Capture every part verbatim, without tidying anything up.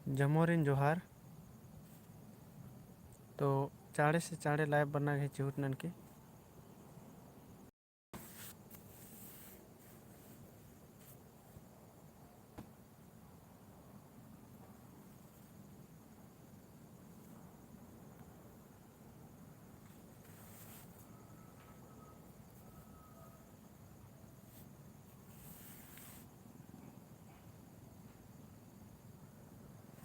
जम्मोरिन जोहार। तो चाँड़े से चाँड़े live बरना गही चिहुट ननके।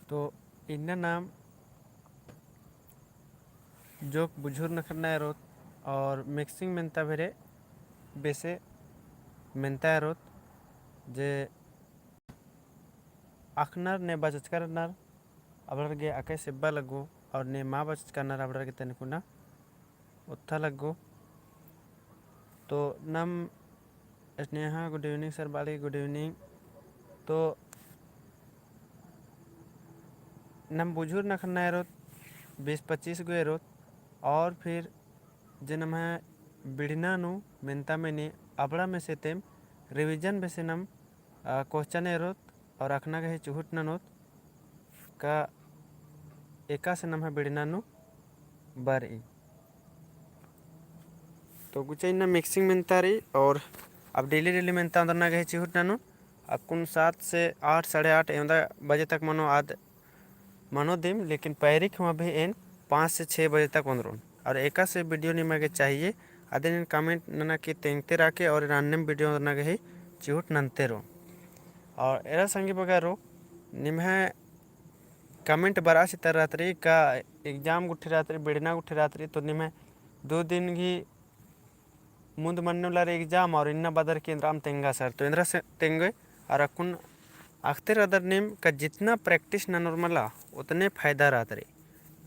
तो इन्ना नाम जोक बुझुर नखरना एरोत और mixing मेन्ता भेरे बेसे मेन्ता एरोत जे अखनर ने बचचका रअनर अबड़र गे अकय सेब्बा लग्गो और ने मा बचचका रअनर अबड़र गे तनिकुना ओत्था लग्गो। तो नम स्नेहा, good evening sir बाली, good evening। तो नम बुझुर नखरना एरोत बीस पच्चीस गो एरोत और फिर जे नम्है बिड़ना नू मेन्ता मेनी अबड़ा में से तेम revision बेसे नम, अ, question एरोत और अखना गही चिहुट ननोत का एकासे नम्है बिड़ना नू बरई। तो गुचा इन्ना mixing मेन्ता रई और अब daily daily मेन्ता ओन्दरना गही चिहुट ननोत। अक्कुन सात से आठ, साढ़े आठ एवंदा बजे तक मनो आद मनो दिम, लेकिन पैरिक हूँ अभी एन पाँच से छः बजे तक ओन्दरोन। और एकासे video निमा गे चाहिए, अदिन एन comment नना की तेंगते राके और एन अन्नेम video ओन्दरना गही चिहुट नन्ते रओ। और एरा संगी बगरो निम्है comment बरआ चितर रात रई का exam गुट्ठी रात रई, बिड़ना गुट्ठी रात रई, तो निम्है दो दिन गही मुन्द मन्ने उल्ला रई exam और इन्ना बअदर की एन्दरा अम तेंगा sir, तो एन्दरा से तेंगे। और अक्कुन अख़ते रअदर नीम का जितना practice ननोर मला उतने फायदा रहत रई,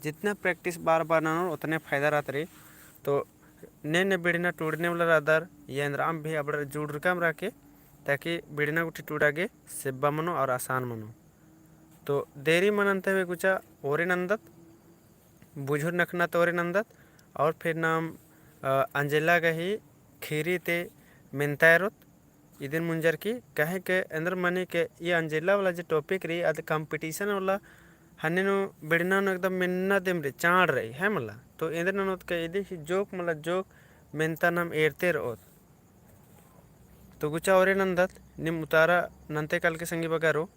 जितना practice बार बार ननोर उतने फायदा रहत रई। तो ने ने बिड़ना टूड़ने वाला रअदर या एन्दरा अम भी अबड़र जुड़रकम रअके, ताकि बिड़ना गुट्ठी टूड़ा गे सेब्बा मनो और आसान मनो। तो देरी मनन्ते हुए गुचा ओरे नन्दत, बुझुर नखना तोरे नन्दत। और फिर नाम, अ, अंजेला गही खीरी ते मेन्ता एरोत इदिन मुंजर की, कहे के एन्दर मनी के ई अंजेला वाला जे topic रई, अद competition वाला हन्ने नू बिड़ना नू एकदम मेन्ना दिम रई, चाड़ रई, है मला। तो एन्दर ननोत के इदी ही जोक मला जोक मेन्ता नाम एरते रओत। तो गुचा ओरे नन्दत, निम उतारा नन्ते काल के संगी बगरो।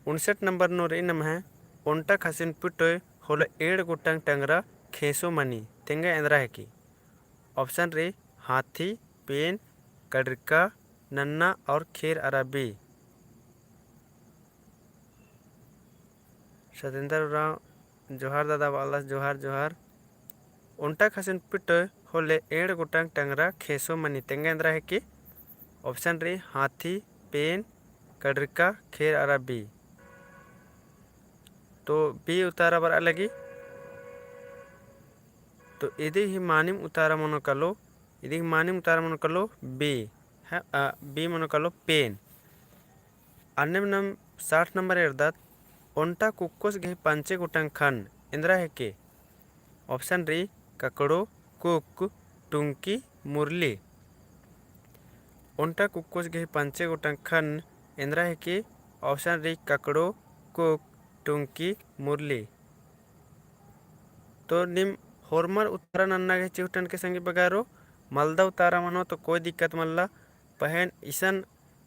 उनसठ नंबर नू रई नम्है, ओन्टा खसिन पिटोय होले एंड़ गोटंग टंगरा खेसो मनी, तेंगा एन्दरा हेकी। Option रई हाथी, पेन, कड़रका, नन्ना और खेर अरा बी। सतेंद्र उराँव, जोहार दादा बालस, जोहार, जोहार। ओन्टा खसिन पिटोय होले एंड़ गोटंग टंगरा खेसो मनी, तेंगा एन्दरा हेकी। Option रई हाथी, पेन, कड़रका, खेर अरा बी। तो बी उतारा बरआ लगी। तो इदी ही मानिम उतारा मनो कालो, इदी ही मानिम उतारा मनो कालो बी, है, अ, बी मनो कालो पेन। अन्नेम नाम साठ नंबर एरदत, ओन्टा कुक्कोस गही पंचे गोटंग खन्न, एन्दरा हेके? Option रई ककड़ो, कुक, टुंकी, मुरली। ओन्टा कुक्कोस गही पंचे गोटंग खन्न, एन्दरा हेके? Option रई ककड़ो, कुक, टुंकी, मुरली। तो निम होरमर उतारा नन्ना गही चिहुट ननके संगी बगरो, मलदव उतारा मनो तो कोई दिक्कत मल्ला, पहें इसन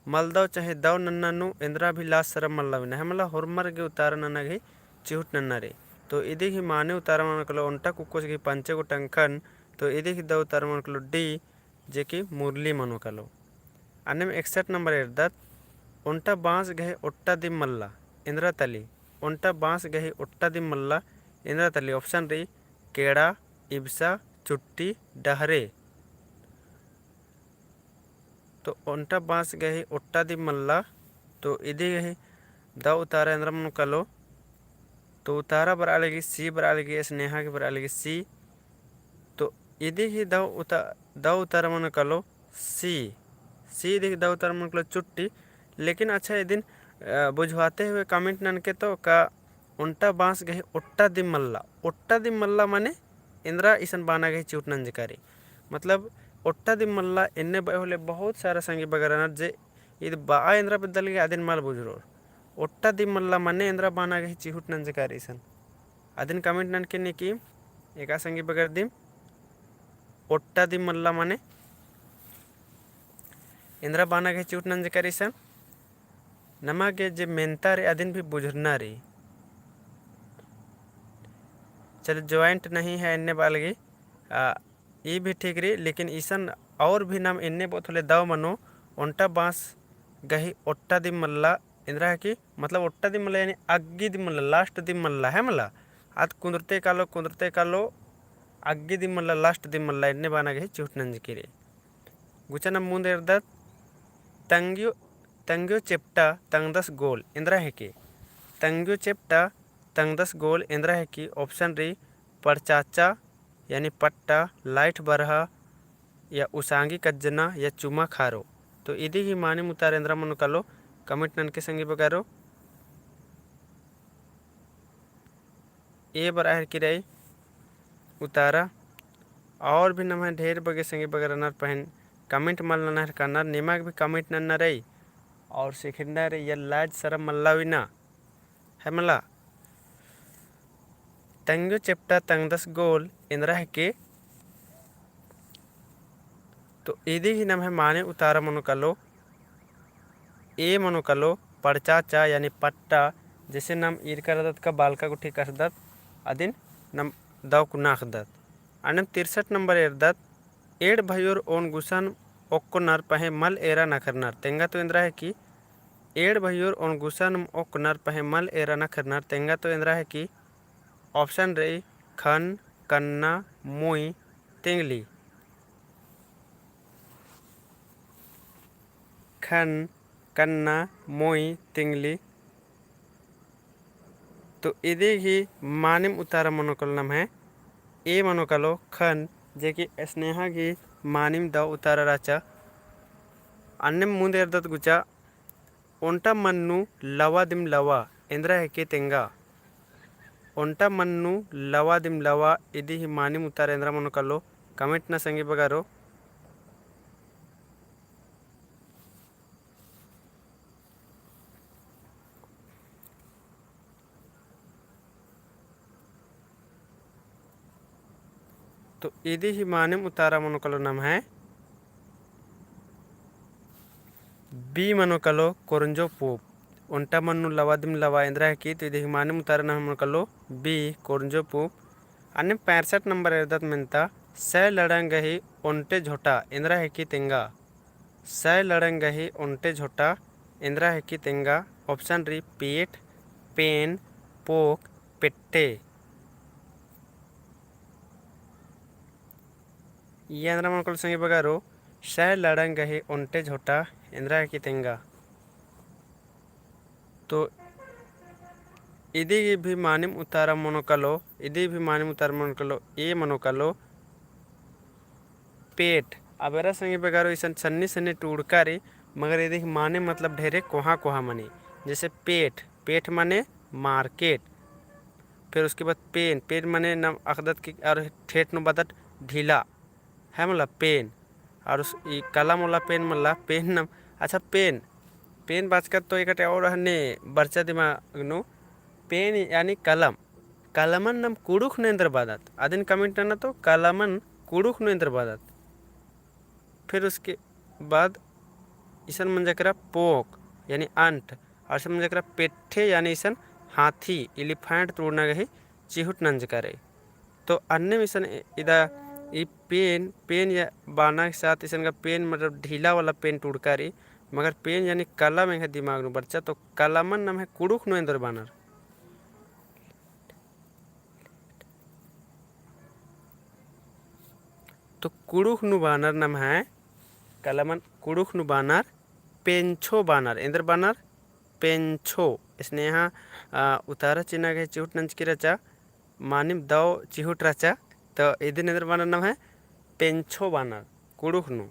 मलदव चाहे दव नन्ना नू एन्दरा भी लाज सरम मल्ला बिना, है मला होरमर गे उतारा नन्ना गही चिहुट नन्ना रई। तो इदी ही माने उतारा मनो कालो ओन्टा कुक्कोस गही पंचे गोटंग खन्न, तो इदी ही दव उतारा मनो कालो डी, जे कि मुरली मनो कालो। अन्नेम एकसठ नंबर एरदत, ओन्टा बाँस गही ओट्टा दिम मल्ला, एन्दरा तली? ओन्टा बाँस गही ओट्टा दिम मल्ला, एन्दरा तली? Option रई केड़ा, इबसा, चुट्टी, डहरे। तो ओन्टा बाँस गही ओट्टा दिम मल्ला, तो इदी गही दव उतारा एन्दरा मनो कालो? तो उतारा बरआ लगी सी, बरआ लगी स्नेहा के बरआ लगी सी। तो इदी ही दव उता-, दव उतारा मनो कालो सी, सी इदी ही दव उतारा मनो कालो चुट्टी। लेकिन अच्छा इदिन, अ, बुझवाते हुए comment ननके तो का ओन्टा बाँस गही ओट्टा दिम मल्ला, ओट्टा दिम मल्ला माने एन्दरा इसन बाना गही चिहुट नंजका रई। मतलब ओट्टा दिम मल्ला एन्ने बअय होले बहुत सारा संगी बगरो रअनर जे इद बआ एन्दरा बेद्दा लगी अदिन मल बुझुरोर। ओट्टा दिम मल्ला मने एन्दरा बाना गही चिहुट नंजका रई इसन। अदिन comment ननके नी कि एका संगी बगर दिम ओट्टा दिम मल्ला मने एन्दरा बाना गही चिहुट नंजका रई इसन। नमा गे जे मेन्ता रई अदिन भी बुझुरना रई। चलो, joint नहीं है एन्ने बआ लगी, आ, ई भी ठीक रई, लेकिन इसन और भी नाम एन्ने बहुत होले दव मनो। ओन्टा बाँस गही ओट्टा दिम मल्ला एन्दरा है कि, मतलब ओट्टा दिम मल्ला यानी अग्गी दिम मल्ला, last दिम मल्ला है मला। आद कुन्दुरते कालो, कुन्दुरते कालो, अग्गी दिम मल्ला, last दिम मल्ला, एन्ने बाना गही चिहुट नंजकी रई। गुचा नाम मुन्द एरदत, तंग्यो, तंग्यो चेप्टा तंगदस गोल एन्दरा है कि, तंग्यो चेप्टा तंगदस गोल एन्दरा है कि, option रई पड़चाचा यानी पट्टा, लाइट बरहा या उसांगी कज्जना या चुमा खारो। तो इदी ही मानिम उतारा एन्दरा मनो कालो, comment ननके संगी बगरो। ए बरआ हेलरकी रई उतारा। और भी नम्है ढेर बग्गे संगी बगर रअनर, पहें comment मल नना हेलरकनर, निमा गे भी comment नन्ना रई। और सिखिरना रई, या लाज सरम मल्ला उइना है मला। तंग्यो चेप्टा तंगदस गोल एन्दरा है कि। तो इदी ही नम्है मानिम उतारा मनो कालो, ए मनो कालो, पड़चाचा यानी पट्टा, जैसे नाम ईरका रअदत का बालका गुट्ठी कसदत, अदिन नाम दव कुना अख़दत। अन्नेम तिरसठ नंबर एरदत, एंड़ भइयोर ओन गुसन ओक्कनर पहें मल एरा नखरनर, तेंगा तो एन्दरा है कि, एंड़ भइयोर ओन गुसन ओक्कनर पहें मल एरा नखरनर, तेंगा तो एन्दरा है कि, option रई खन, कन्ना, मुई, तिंगली। खन, कन्ना, मुई, तिंगली। तो इदी ही मानिम उतारा मनो कालो नम्है, ए मनो कालो खन, जे कि स्नेहा गही मानिम दव उतारा रहचा। अन्नेम मुन्द एरदत गुचा, ओन्टा मन्नू लवा दिम लवा एन्दरा है कि तेंगा। ओन्टा मन्नू लवा दिम लवा, इदी ही मानिम उतारा एन्दरा मनो कालो, comment नना संगी बगरो। तो इदी ही मानिम उतारा मनो कालो नम्है B मनो कालो कोरंजो पूप। ओन्टा मन्नू लवा दिम लवा एन्दरा है कि, तो इदी ही मानिम उतारा नम्है मनो कालो B कोरंजो पूप। अन्नेम पैंसठ नंबर एरदत मेन्ता, सै लड़ंग गही ओन्टे झोटा एन्दरा है कि तेंगा। सै लड़ंग गही ओन्टे झोटा एन्दरा है कि तेंगा। Option रई पेट, पेन, पोक, पेट्टे। इय्या एन्दरा मनो कालो संगी बगरो, सै लड़ंग गही ओन्टे झोटा एन्दरा है कि तेंगा। तो इदी भी मानिम उतारा मनो कालो, इदी भी मानिम उतारा मनो कालो, ए मनो कालो पेट। अब एरा संगी बगरो इसन सन्नी सन्नी टूड़का रई, मगर इदी माने मतलब ढेरे कोहाँ कोहाँ मनी। जैसे पेट, पेट माने market। फिर उसके बाद पेन, पेन माने नाम अख़दत कि और ठेठ नू बअदत ढीला। है मला पेन। और उस, ई कलम वाला पेन मला पेन नाम। अच्छा, पेन, पेन बाचकत तो एकटे और हन्ने बरचा दिमाग नू, पेन यानी कलम। कलमन नाम कुँड़ुख़ नू एन्देर बअदत। अदिन comment नना तो कलमन कुँड़ुख़ नू एन्देर बअदत। फिर उसके बाद इसन मंजा केरा पोक यानी अंट, और इसन मंजा केरा पेट्ठे यानी इसन हाथी, elephant, टूड़ना गही चिहुट नंजका रई। तो अन्नेम इसन इदा ई पेन, पेन या बाना के साथ इसन का पेन मतलब ढीला वाला पेन टूड़का रई, मगर पेन यानी कलम एंग्है दिमाग नू बरचा, तो कलमन नम्है कुँड़ुख़ नू एन्देर बअनर। तो कुँड़ुख़ नू बअनर नम्है कलमन कुँड़ुख़ नू बअनर पेंछो बअनर, एन्देर बअनर पेंछो। स्नेहा, आ, उतारा चिअना गही चिहुट नंजकी रहचा, मानिम दव चिहुट रहचा, तो इदिन एन्देर बअनर नम्है पेंछो बअनर कुँड़ुख़ नू।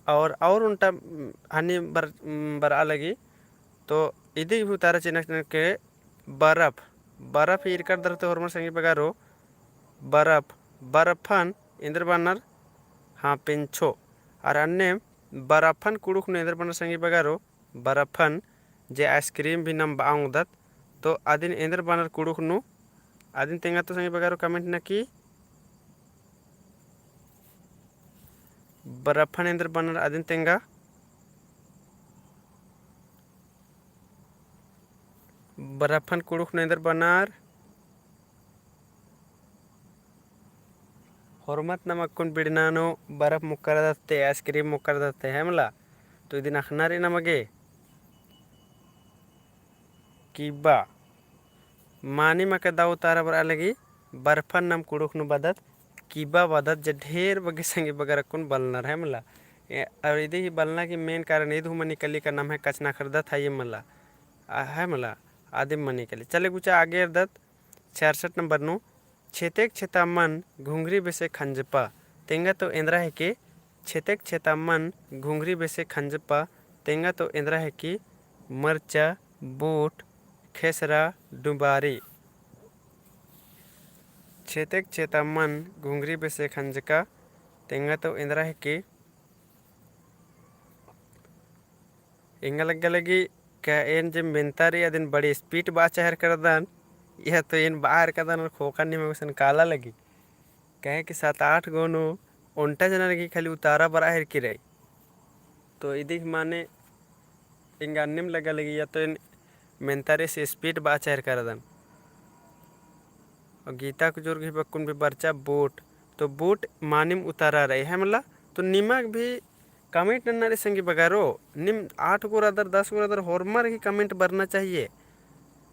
और, और ओन्टा, उम, हनी बर-, उम, बरआ लगी, तो इदी भी उतारा चिअना के बरफ, बरफ ईरकर दरते होरमर संगी बगरो, बरफ, बरफन एन्देर बअनर, हाँ, पेंछो। और अन्नेम बरफन कुँड़ुख़ नू एन्देर बअनर संगी बगरो, बरफन जे ice cream भी नम बआ ओंगदत, तो अदिन एन्देर बअनर कुँड़ुख़ नू, अदिन तेंगा तो संगी बगरो comment नकी। बरफन एन्देर बअनर अदिन तेंगा। बरफन कुँड़ुख़ नू एन्देर बअनर। होरमत नम अक्कुन बिड़ना नू बरफ मुक्कर दत्ते, ice cream मुक्कर दत्ते, है मला? तो इदिन अख़ना रई नम गे। किबा। मानिम अक्का दौ उतारा बरआ लगी, बरफन नम कुँड़ुख़ नू बअदत, किबा बअदत, जे ढेर बग्गे संगी बगर अक्कुन बलनर, है मला? ए, और इदी ही बलना की main कारण इद हूँ मनी कली का नम्है कछनखरदत है ये मला, आ, है मला? अदिम मनी कली। चले गुचा आगे एरदत, छियासठ नंबर नू, छेतेक छेता मन घुंघरी बेसे खंजपा, तेंगा तो एन्दरा हेके। छेतेक छेता मन घुंघरी बेसे खंजपा, तेंगा तो एन्दरा हेके। मरचा, बूट, खेसरा, डुबारी। छेतेक छेता मन घुंघरी बेसे खंजका, तेंगा तो एन्दरा हेके। एंगा लग्गा लगी का एन जे मेन्ता रई अदिन बड़ी speed बआ चाहेर करदन, या तो एन बआ हेर करदन और ख़ोख़ा निमा गुसन काला लगी। कहे कि सात आठ गो नू ओन्टा जनर गही खाली उतारा बरआ हेरकी रई। तो इदी ही माने एंगा अन्नेम लग्गा लगी या तो एन मेन्ता रई से speed बआ चाहेर करदन। और गीता कुजूर गही बक्कुन भी बरचा बूट, तो बूट मानिम उतारा रई, है मला? तो निमा गे भी comment नन्ना रई संगी बगरो, नीम आठ गो रअदर, दस गो रअदर, होरमर गही comment बरना चाहिए।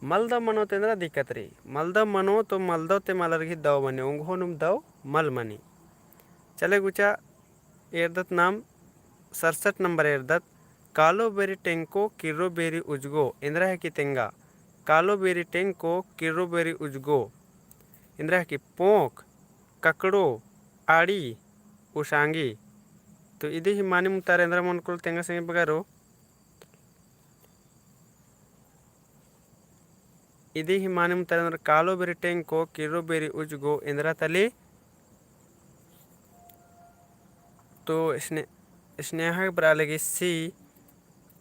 मलदव मनो तो एन्दरा दिक्कत रई, मलदव मनो तो मलदव ते मलर गही दव मनी, ओंगोह नुम दव मल मनी। चले गुचा एरदत नाम सड़सठ नंबर एरदत, कालो बेरी टेंको किर्रो बेरी उजगो, एन्दरा हेके तेंगा। कालो बेरी टेंको किर्रो बेरी उजगो, एन्दरा हेके पोंख, ककड़ो, आड़ी, उसांगी। तो इदी ही मानिम उतारा एन्दरा मनो कालो तेंगा संगी बगरो। इदी ही मानिम उतारा एन्दरा कालो बेरी टेंको किर्रो बेरी उजगो एन्दरा तली। तो स्ने-, स्नेहा बरआ लगी सी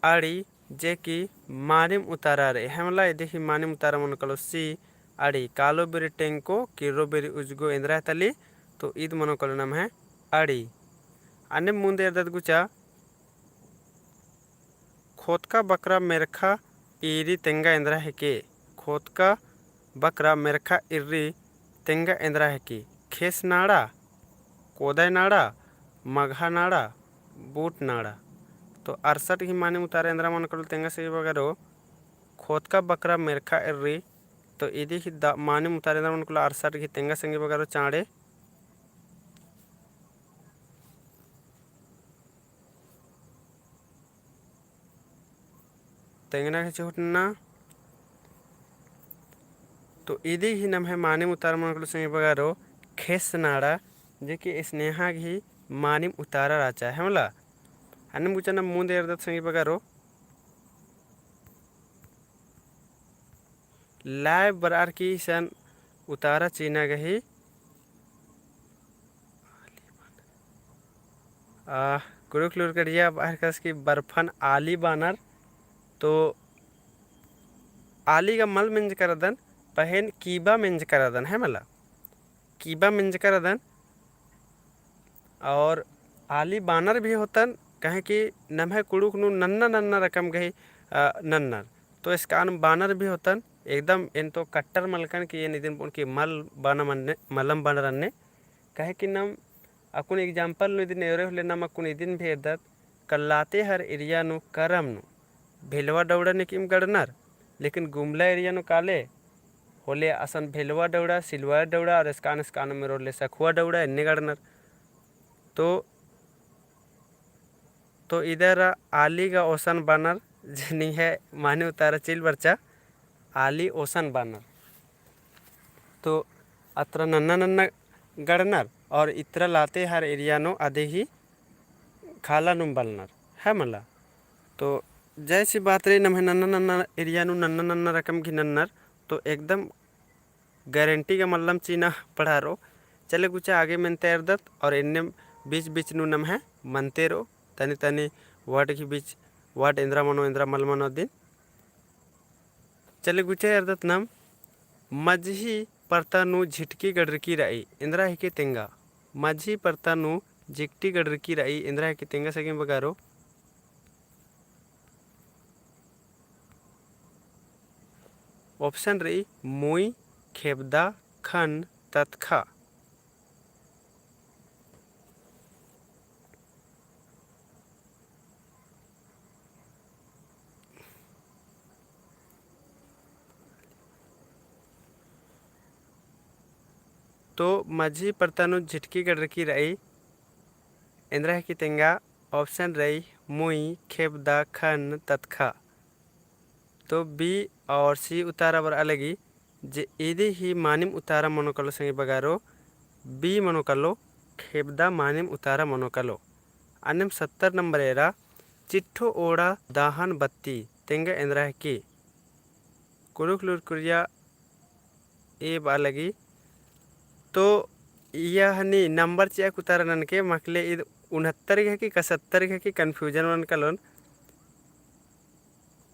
आड़ी, जे कि मानिम उतारा रई, है मला? इदी ही मानिम उतारा मनो कालो सी आड़ी, कालो बेरी टेंको किर्रो बेरी उजगो एन्दरा तली। तो इद मनो कालो नम्है आड़ी। अन्नेम मुन्द एरदत गुचा, खोतका बकरा मेरखा इर्री तेंगा एन्दरा हेके। खोतका बकरा मेरखा इर्री तेंगा एन्दरा हेके। खेस नाड़ा, कोदय नाड़ा, मगहा नाड़ा, बूट नाड़ा। तो अड़सठ गही मानिम उतारा एन्दरा मनो कालो तेंगा संगी बगरो, खोतका बकरा मेरखा इर्री। तो इदी ही द-, मानिम उतारा एन्दरा मनो कालो अड़सठ गही तेंगा संगी बगरो चाँड़े। तेंगना के चोट ना। तो इदी ही नम्है मानिम उतारा मनो कालो संगी बगरो खेस नाड़ा, जे कि स्नेहा गही मानिम उतारा रहचा, है मला? अन्नेम गुचा नाम मुन्द एरदत संगी बगरो। लाय बरअर की इसन उतारा चिअना गही। आ, कुँड़ुख़ लूरकड़िया बअर कस की बरफन आली बानर, तो आली गा मल मेंजका रअदन, पहें कीबा मेंजका रअदन, है मला? कीबा मेंजका रअदन। और आली बानर भी होतन, कहे कि नम्है कुँड़ुख़ नू नन्ना नन्ना रकम गही, अ, नन्नर। तो एसकान बानर भी होतन, एकदम एन तो कट्टर मलकन कि एन इदिन बओन कि मल बानम अन्ने, मलम बानर अन्ने। कहे कि नम अक्कुन example नू इदिन एवरे होले नम अक्कुन इदिन भी एरदत, का लातेहार area नू करम नू भेलवा डौड़ा निकिम गड़नर, लेकिन गुमला area नू काले होले असन भेलवा डौड़ा, सिलवा डौड़ा और एसकान एसकान मेर होले सखुआ डौड़ा एन्ने गड़नर। तो, तो इदरा आली गा ओसन बानर, जे निंग्है मानिम उतारा चिल बरचा, आली ओसन बानर। तो अत्रा नन्ना नन्ना गड़नर और इत्रा लातेहार area नू अदे ही खाला नुम बलनर, है मला? तो जैसी बात रई नम्है नन्ना नन्ना area नू नन्ना नन्ना रकम गही नन्नर, तो एकदम guarantee गा मल्लम चिअना पड़ारो। चले गुचा आगे मेन्ता एरदत और एन्ने बीच बीच नू नम्है मनते रओ, तनी तनी word गही बीच word एन्दरा मनो एन्दरा मल मनो अदिन। चले गुचा एरदत नाम, मझही परता नू झिटकी गड़रकी र'ई, एन्दरा हिके तेंगा। मझही परता नू झिटकी गड़रकी र'ई, एन्दरा हिके तेंगा संगी बगारो। Option र'ई मुई, खेबदा, खन, ततखा। तो मझही परता नू झिटकी गड़रकी र'ई, एन्दरा हिके तेंगा। Option र'ई मुई, खेबदा, खन, ततखा। तो B और C उतारा बर'आ लगी, जे इदी ही मानिम उतारा मनो कालो संगी बगारो, B मनो कालो, खेबदा मानिम उतारा मनो कालो। अन्नेम सत्तर नंबर एरा, चिट्ठो ओड़ा दाहन बत्ती, तेंगा एन्दरा हिके। कुँड़ुख़ लूरकुरिया A ब'आ लगी। तो इया हनी नंबर चि'अक उतारा ननके, मकले इद उनहत्तर गे हिके का सत्तर गे हिके, confusion मनो कालोन।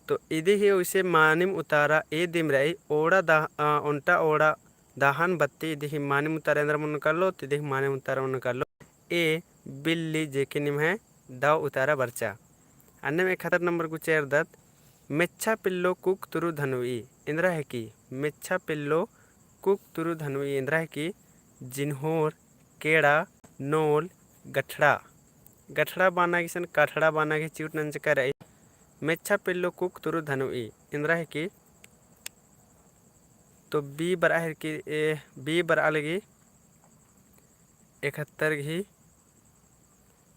तो इदी ही उइसे मानिम उतारा A दिम र'ई, ओड़ा दा-, अ, ओन्टा ओड़ा दाहन बत्ती, इदी ही मानिम उतारा एन्दरा मनो कालो, तो इदी ही मानिम उतारा मनो कालो A, बिल्ली, जे कि निम्है दव उतारा बरचा। अन्नेम एकहत्तर नंबर गुचा एरदत, मेच्छा पिल्लो कुक तुरु धनुई, एन्दरा हिके। मेच्छा पिल्लो कुक तुरु धनुई, एन्दरा हिके। जिन्होर, केड़ा, नोल, गठड़ा। गठड़ा बाना गिसन काठड़ा बाना गे चिहुट नंजका र'ई। मेच्छा पिल्लो कुक तुरु धनुई, एन्दरा हिके। तो B बर'आ हिके, ए, B बर'आ लगी। एकहत्तर गही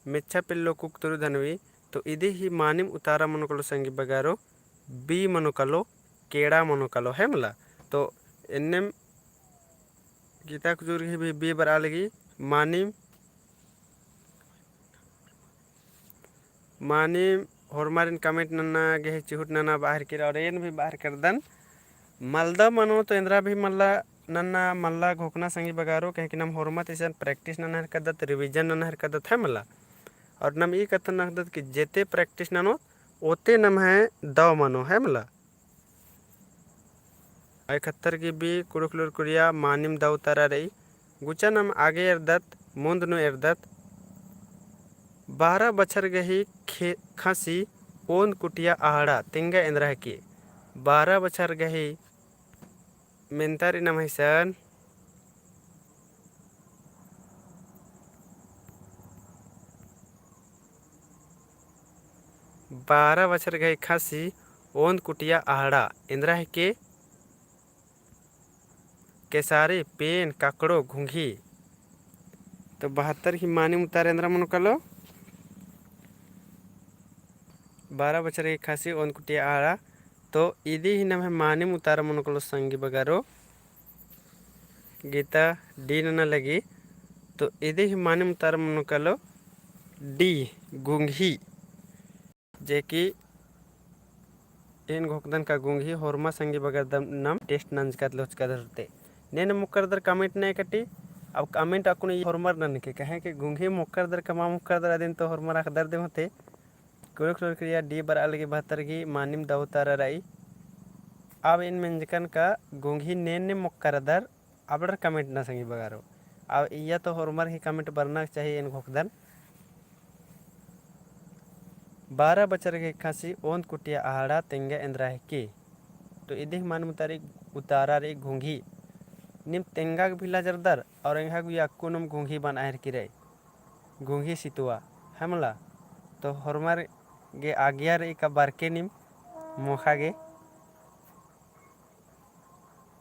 मेच्छा पिल्लो कुक तुरु धनुई, तो इदी ही मानिम उतारा मनो कालो संगी बगारो, B मनो कालो, केड़ा मनो कालो, है मला। तो एन्नेम गीता कुजूर गही भी B बर'आ लगी, मानिम मानिम होरमारिन comment नन्ना गे ही चिहुट नना बाहर किरा और एन भी बाहर करदन। मलदा मनो तो एन्दरा भी मल्ला नन्ना मल्ला घोखना संगी बगारो, कहे कि नम होरमत इसन practice नना हर करदत, revision नना हर करदत है मला। और नम ई कत्थन नखदत कि जेते practice ननो, ओते नम्है दव मनो है मला। एकहत्तर गे B कुँड़ुख़ लूरकुरिया मानिम दव उतारा र'ई। गुचा नम आगे एरदत, मुन्द नू एरदत। बारह बछर गही खे-, खसी ओन्द कुटिया अहड़ा, तेंगा एन्दरा हिके। बारह बछर गही मेन्ता र'ई नम्है सन। बारह बछर गही खसी ओन्द कुटिया अहड़ा, एन्दरा हिके। केसारी, पेन, काकड़ो, घुंघी। तो बहत्तर गही मानिम उतारा एन्दरा मनो कालो। बारह बछर गही खसी ओन्द कुटिया अहड़ा। तो इदी ही नम्है मानिम उतारा मनो कालो संगी बगारो। गीता D नना लगी। तो इदी ही मानिम उतारा मनो कालो D, घुंघी। जे कि एन घोखदन का घुंघी होरमा संगी बगारो, दम नम test नंजकत लोचकत होते। नेन मोक्कर दर comment नना कटी। अब comment अक्कुन होरमर ननके, कहे कि घुंघी मोक्कर दर का मा मोक्कर दर अदिन तो होरमर अख़दर दिम होते। कुँड़ुख़ लूरकुरिया D बर'आ लगी बहत्तर गही मानिम दव उतारा र'ई। अब एन मेंजकन का घुंघी नेन ने मोक्कर दर अबड़र comment नना संगी बगारो। अब इया तो होरमर ही comment बरना चाही एन घोखदन। बारह बछर गही खसी ओन्द कुटिया अहड़ा, तेंगा एन्दरा हिके। तो इदी ही मानिम उतारा र'ई घुंघी। नीम तेंगा गे भी लाजरदर और एंगा गे अक्कुनुम घुंघी बना हर किरई। घुंघी सितुआ, है मला। तो होरमर गे आज्ञा र'ई का बरके नीम मोख़ा गे।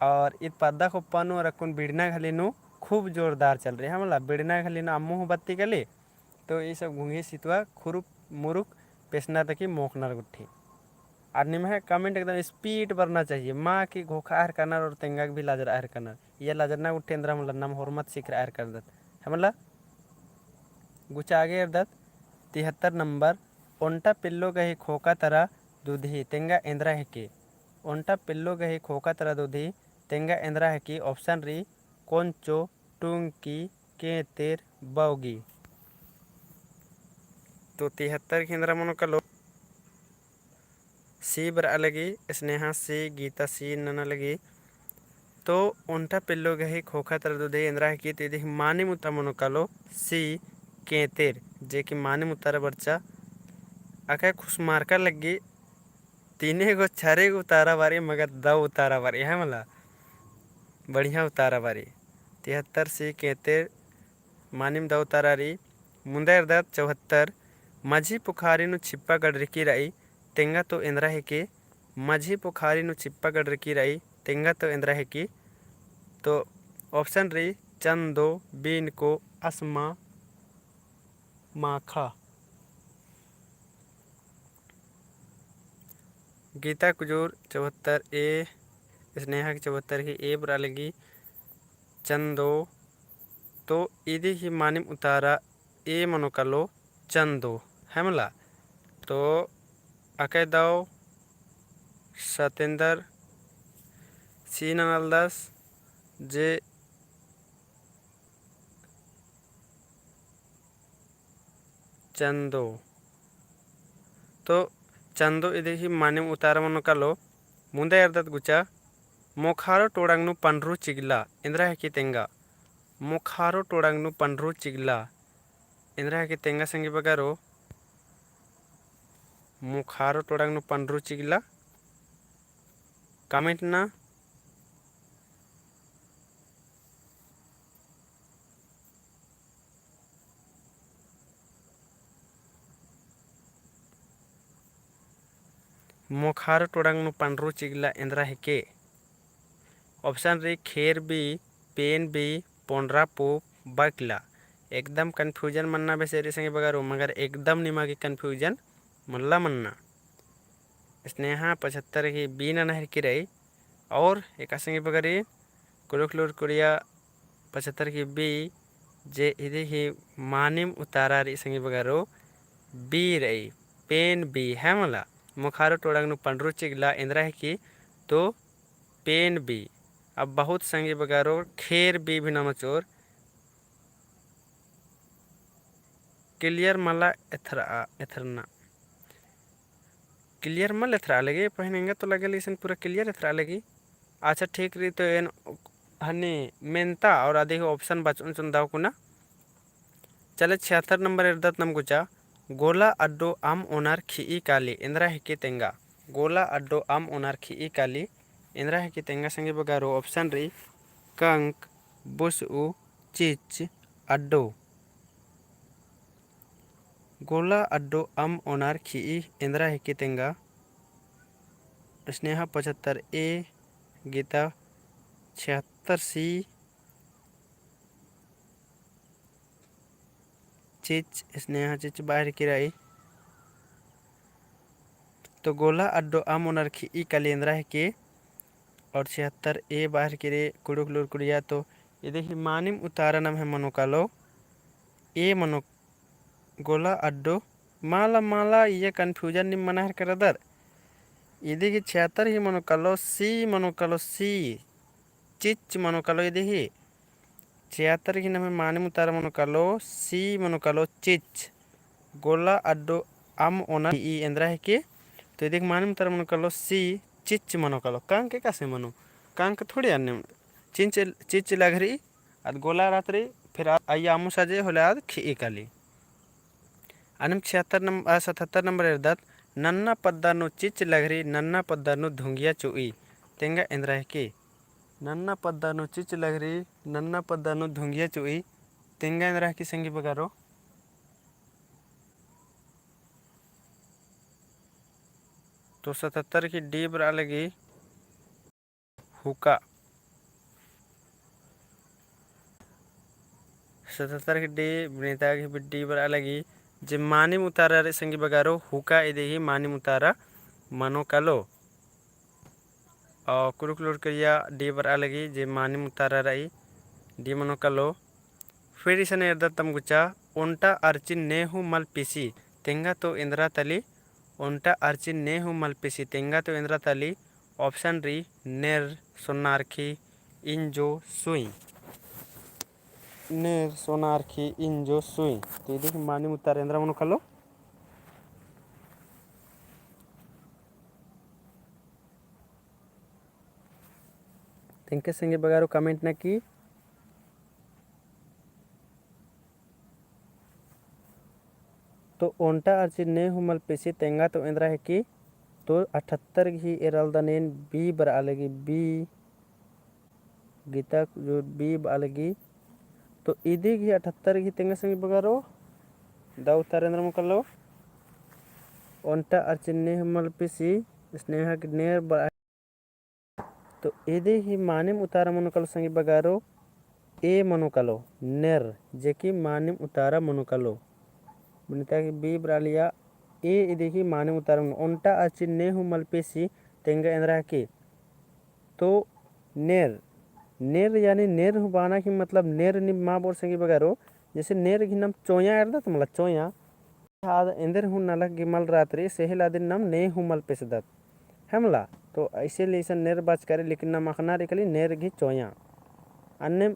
और ईद पद्दा खोप्पा नू और अक्कुन बिड़ना घली नू खूब जोरदार चल र'ई, है मला। बिड़ना घली नू अम्मू हूँ बत्ती गली, तो ई सब घुंघी सितुआ खुरुक मुरुक पेसना तकी मोख़नर गुट्ठी। और निम्है comment एकदम speed बरना चाहिए, मा कि घोखा हर करनर और तेंगा गे भी लाजरआ हर करनर। ये लाजरना गुट्ठी एन्दरा मला नम होरमत सिखरआ हर करदत, है मला। गुचा आगे एरदत तिहत्तर नंबर, ओन्टा पिल्लो गही खोका तरा दुधी, तेंगा एन्दरा हिके। ओन्टा पिल्लो गही खोका तरा दुधी, तेंगा एन्दरा हिके। Option र'ई कोंचो, टुंकी, केंतेर, बौगी। तो तिहत्तर गही एन्दरा मनो कालो। सी बरआ लगी, स्नेहा सी, गीता सी नना लगी। तो ओन्टा पेल्लो गही ख़ोख़ा तरा दुदे एन्दरा हिकी, तो इदी ही मानिम उतारा मनो कालो सी, केंतेर, जे कि मानिम उतारा बरचा। अकय खुसमारका लग्गी, तीने गो छरे गो उतारा बारी, मगर दव उतारा बारी, है मला? बढ़िया उतारा बारी। तिहत्तर सी केंतेर मानिम दव उतारा रई। मुन्दा एरदत चौहत्तर, मझी पुखारी नू छिप्पा गड़रकी रई, तेंगा तो एन्दरा हिके। मझी पुखारी नू छिप्पा गड़रकी रई, तेंगा तो एन्दरा हिके। तो option रई चंदो, बीनको, असमा, माखा। गीता कुजूर चौहत्तर ए, स्नेहा की चौहत्तर ही ए बरआ लगी चंदो। तो इदी ही मानिम उतारा ए मनो कालो चंदो, है मला? तो अकय दव सतेंदर सी ननालदस जे चंदो। तो चंदो इदी ही मानिम उतारा मनो कालो। मुन्दा एरदत गुचा, मोखारो टोड़ंग नू पंडरू चिगला, एन्दरा हिकी तेंगा। मोखारो टोड़ंग नू पंडरू चिगला, एन्दरा हिकी तेंगा संगी बगरो। मोखारो टोड़ंग नू पंडरू चिगला। Comment ना। मोखारो टोड़ंग नू पंडरू चिगला एन्दरा हिके। Option रई खेर बी, पेन बी, पोंडरा पूप, बकला। एकदम confusion मन्ना बेसे रई संगी बगरो, मगर एकदम निमा गे confusion मल्ला मन्ना। स्नेहा पचहत्तर की बी नना हिरकी रई। और एका संगी बगरी कुलुख लूर कुड़िया पचहत्तर की बी, जे इदी ही मानिम उतारा रई संगी बगरो बी रई, पेन बी है मला। मोखारो टोड़ंग नू पंडरू चिगला एन्दरा हिकी तो पेन बी। अब बहुत संगी बगरो खेर बी भी नमचोर। Clear मला एथरा, एथरना। Clear मल एथरा लगी, पहले एंगा तो लगे इसन पूरा clear एथरा लगी। अच्छा ठीक रई, तो एन हनी मेन्ता और अदी ही option बचन चुन दव कुना। चले छिहत्तर नंबर एरदत नम गुचा, गोला अड्डो अम ओनर खिई काली, एन्दरा हिकी तेंगा। गोला अड्डो अम ओनर खिई काली, एन्दरा हिकी तेंगा संगी बगरो। Option रई कंक, बुसउ, चिच, अड्डो। गोला अड्डो अम ओनर खिई एन्दरा हिकी तेंगा। स्नेहा पचहत्तर ए, गीता छिहत्तर सी, चिच, स्नेहा चिच बाहर की रई। तो गोला अड्डो अम ओनर खिई काली एन्दरा हिकी। और छिहत्तर ए बाहर की रई कुलुख लूर कुड़िया, तो इदी ही मानिम उतारा नम्है मनो कालो ए मनो गोला अड्डो। मला, मला, इया confusion निम मना हेरका रअदर। इदी ही छिहत्तर ही मनो कालो सी, मनो कालो सी। चिच मनो कालो इदी ही। छिहत्तर ही नम्है मानिम उतारा मनो कालो सी, मनो कालो चिच। गोला अड्डो अम ओनर ई एन्दरा हिकी। तो इदी ही मानिम उतारा मनो कालो सी, चिच मनो कालो। कंक एकासे मनो? कंक थोड़ी अन्ने चिच, चिच लघरी, आद गोला रअत रई, फिर आ-, अइय्या अम्मु साजे होले आद खिई काली। अन्नेम छिहत्तर नम-, आ, सतहत्तर नंबर एरदत, नन्ना पद्दा नू चिच लघरी, नन्ना पद्दा नू धुंगिया चुई, तेंगा एन्दरा हिकी। नन्ना पद्दा नू चिच लघरी, नन्ना पद्दा नू धुंगिया चुई, तेंगा एन्दरा हिकी संगी बगरो। तो सतहत्तर की डी बरआ लगी। हुका। सतहत्तर की डी, बिनीता की भी डी बरआ लगी। जे मानिम उतारा रई संगी बगरो, हुका इदी ही मानिम उतारा मनो कालो। और कुलुख लूर कुड़िया डी बरआ लगी, जे मानिम उतारा रई, डी मनो कालो। फिर इसन एरदत तम गुचा, ओन्टा अरचिन ने हूँ मल पिसी, तेंगा तो एन्दरा तली। ओन्टा अरचिन ने हूँ मल पिसी, तेंगा तो एन्दरा तली। Option रई नेर, सोनारखी, इंजो, सुई। नेर, सोनारखी, इंजो, सुई। तो इदी ही मानिम उतारा एन्दरा मनो कालो। एंके संगी बगारो comment नना कि तो ओन्टा अर्ची ने हूँ मल पेसी तेंगा तो एन्दरा हेकी। तो अठहत्तर गही एरालदन एन B बरआ लगी, B। गीता जो B बरआ लगी। तो इदी गही अठहत्तर गही तेंगा संगी बगारो दव उतारा एन्दरा मनो कालो। ओन्टा अर्ची ने हूँ मल पेसी स्नेहा की नेर बरआ तो इदी ही मानिम उतारा मनो कालो संगी बगारो, A मनो कालो, नेर, जेकी मानिम उतारा मनो कालो। बनिता की B बरआ लगी, A इदी ही मानिम उतारा मनो। ओन्टा अर्ची ने हूँ मल पेसी तेंगा एन्दरा हेकी। तो नेर, नेर यानी नेर हूँ बअना की मतलब नेर नीम मा बओर संगी बगारो, जैसे नेर गही नाम चोया एरदत मला चोया। आद एन्देर हूँ नलख गही मल रअदत रई, सेहे लादिन नाम ने हूँ मल पेसदत। है मला, तो इसीलिए इसन नेर बाचका रई, लेकिन नाम अख़ना रई खाली नेर गही चोया। अन्नेम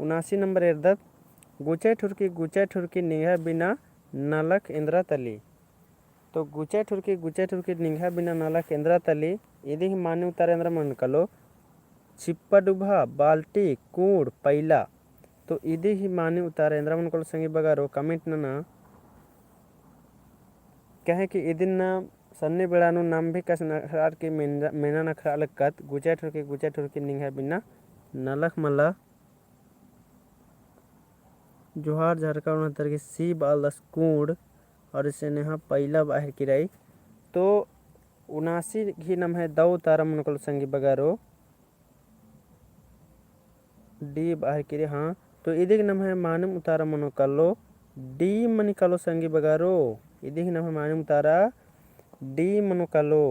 उनासी नंबर एरदत, गुचा ठुरकी, गुचा ठुरकी निंग्है बिना नलख एन्दरा तली। तो गुचा ठुरकी, गुचा ठुरकी निंग्है बिना नलख एन्दरा तली, इदी ही मानिम उतारा एन्दरा मनो कालो, छिप्पा डुबहा, बाल्टी, कूड़, पैला। तो इदी ही मानिम उतारा एन्दरा मनो कालो संगी बगारो comment नना। कहे कि इदिन ना सन्नी बेड़ा नू नाम भी कस नखरार की मेन-, मेना नखरा लगकत, गुचा ठुरकी, गुचा ठुरकी निंग्है बिना नलख मला। जोहार झारखंड नंतर की C बआलदस कूड़, और इसे नेहा पैला बाहर किराई। तो उनासी गही नम्है दव उतारा मनो कालो संगी बगारो। D बाहर किरी, हाँ। तो इदी गही नम्है मानिम उतारा मनो कालो, D मनी कालो संगी बगारो। इदी गही नम्है मानिम उतारा D मनो कालो।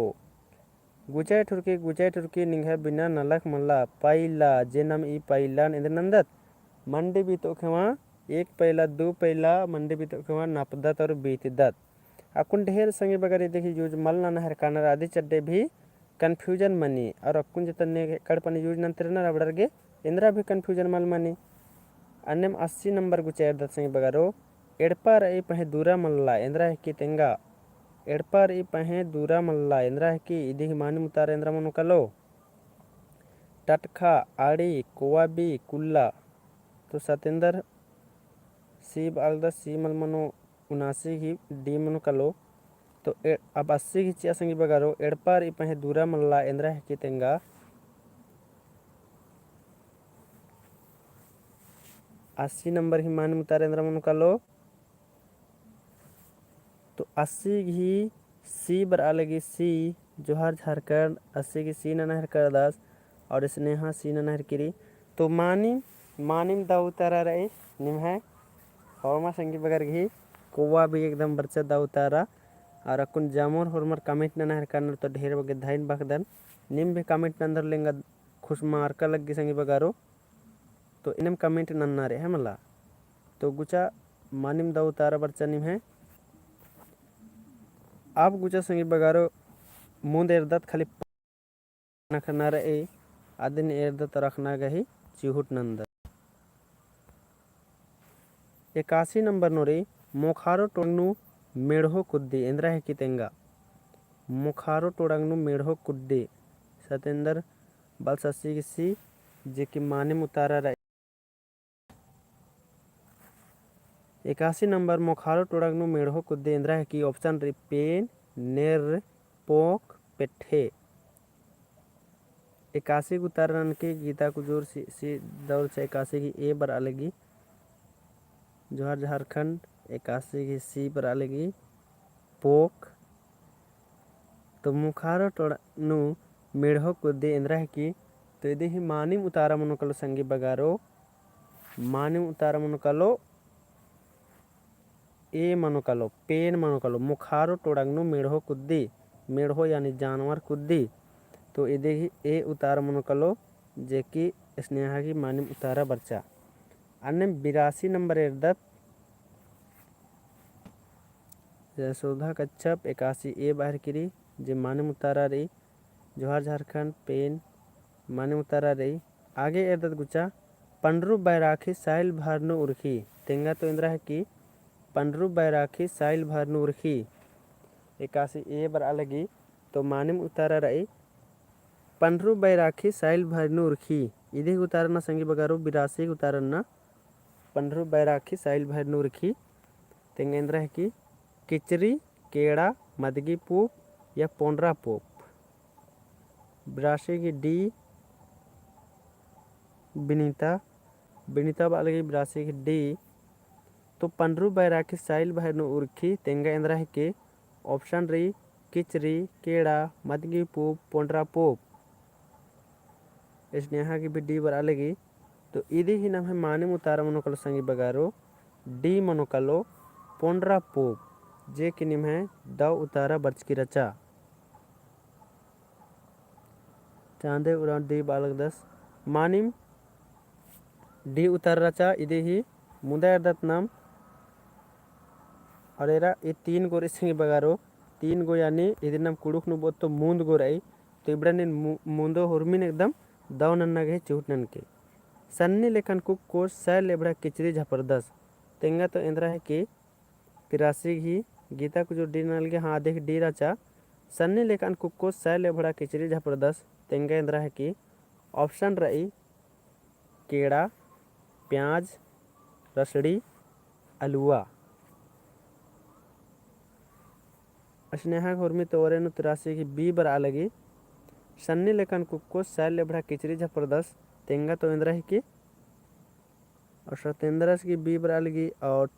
गुचा ठुरकी, गुचा ठुरकी निंग्है बिना नलख मल्ला, पैला, जे नाम ई पैला एन्देर नन्दत, मंडी बीतोखेवा, एक पैला, दू पैला, मंडी बीतोखेवा, नपदत और बीतदत। अक्कुन ढेर संगी बगर इदी गही use मल नना हेरकानर अदी चड्डे भी confusion मनी, और अक्कुन जेतना ने कड़पन use नन्तेरनर अबड़र गे एन्दरा भी confusion मल मनी। अन्नेम अस्सी नंबर गुचा एरदत संगी बगरो, एड़पा रई पहें दूरा मल्ला, एन्दरा हेकी तेंगा। एड़पा रई पहें दूरा मल्ला, एन्दरा हेकी, इदी गही मानिम उतारा एन्दरा मनो कालो। टटखा, आड़ी, कोवाबी, कुल्ला। तो सतेंदर C बआलदस, C मल मनो, उनासी गही D मनो कालो। तो ए-, अब अस्सी गही चिआ संगी बगरो, एड़पा रई पहें दूरा मल्ला, एन्दरा हेकी तेंगा। अस्सी नंबर गही मानिम उतारा एन्दरा मनो कालो। तो अस्सी गही C बरआ लगी, C, जोहार झारखंड, अस्सी गही C नना हेरकादस, और स्नेहा C नना हेरकी रई। तो मानिम, मानिम दव उतारा रई, निम्है होरमा संगी बगर गही, कोवा भी एकदम बरचा दव उतारा, और अक्कुन जमोर होरमर comment नना हेरकानर तो ढेर बग्गे धइन बअदन, नीम भी comment नन्दर लेंगा खुश मारका लग्गी संगी बगरो। तो इन्नेम comment नन्ना रई है मला। तो गुचा मानिम दव उतारा बरचा निम्है। अब गुचा संगी बगरो मुन्द एरदत खाली नखना रई, अदिन एरदत रखना गही चिहुट नन्दत। एकासी नंबर नू रई मोखारो टोड़ंग नू मेड़हो कुद्दी, एन्दरा हेकी तेंगा। मोखारो टोड़ंग नू मेड़हो कुद्दी। सतेंदर बल ससी गिसी, जे कि मानिम उतारा रई। एकासी नंबर मोखारो टोड़ंग नू मेड़हो कुद्दी, एन्दरा हेकी option रई पेन, नेर, पोंख, पेट्ठे। एकासी गही उतारा ननके गीता कुजूर सी, सी दौर छे एकासी गही A बरआ लगी। जोहार झारखंड एकासी गही C बरआ लगी। पोंख। तो मोखारो टोड़ंग नू मेड़हो कुद्दी एन्दरा हेकी। तो इदी ही मानिम उतारा मनो कालो संगी बगरो। मानिम उतारा मनो कालो A मनो कालो, पेन मनो कालो, मोखारो टोड़ंग नू मेड़हो कुद्दी, मेड़हो यानी जानवर कुद्दी। तो इदी ही A उतारा मनो कालो, जे कि स्नेहा गही मानिम उतारा बरचा। अन्नेम बिरासी नंबर एरदत, यशोदा कच्छप एकासी A बरआ लगी, जे मानिम उतारा रई, जोहार झारखंड, पेन, मानिम उतारा रई। आगे एरदत गुचा, पंडरू बैराखी साइल भर नू उरखी। तेंगा तो एन्दरा हेकी, पंडरू बैराखी साइल भर नू उरखी। एकासी A बरआ लगी, तो मानिम उतारा रई, पंडरू बैराखी साइल भर नू उरखी। इदी ही उतारा ना संगी बगारो, बिरासी ही उतारा ना। पंडरू बैराखी साइल भर नू उरखी। तेंगा एन्दरा हिकी, किचरी, केड़ा, मदगी पूप या पोंडरा पूप। बिरासी की D, बिनीता, बिनीता बरआ लगी बिरासी की D। तो पंडरू बैराखी साइल भर नू उरखी, तेंगा एन्दरा हिकी, option रई, किचरी, केड़ा, मदगी पूप, पोंडरा पूप। स्नेहा की भी D बरआ लगी। तो इदी ही नम्है मानिम उतारा मनो कालो संगी बगारो, D मनो कालो, पोंडरा पूप, जे कि निम्है दव उतारा बरचकी रहचा। चांदे उराँव D बरआ लगदस। मानिम D उतारा रहचा, इदी ही मुन्दा एरदत नाम। और एरा ई तीन गो रई संगी बगारो, तीन गो यानी इदी नाम कुँड़ुख़ नू बओत तो मुन्द गो रई, तो इबड़ा नीन मु-, मुन्दो हुरमिन एकदम दव नन्ना गही चिहुट ननके। सन्नी लेखन कुक्कोस सैल एबड़ा किचरी झपरदस। तेंगा तो एन्दरा हिकी, तिरासी गही गीता कुजूर D नना लगी, हाँ, अदी ही D रहचा। सन्नी लेखन कुक्कोस सैल एबड़ा किचरी झपरदस। तेंगा एन्दरा हिकी, option रई, केड़ा, प्याज, रसड़ी, अलुवा। स्नेहा हुरमी तो ओरे नू तिरासी की B बरआ लगी। सन्नी लेखन कुक्कोस सैल एबड़ा किचरी झपरदस। तेंगा तो एन्दरा हिकी। और सतेंद्रस की B बरआ लगी और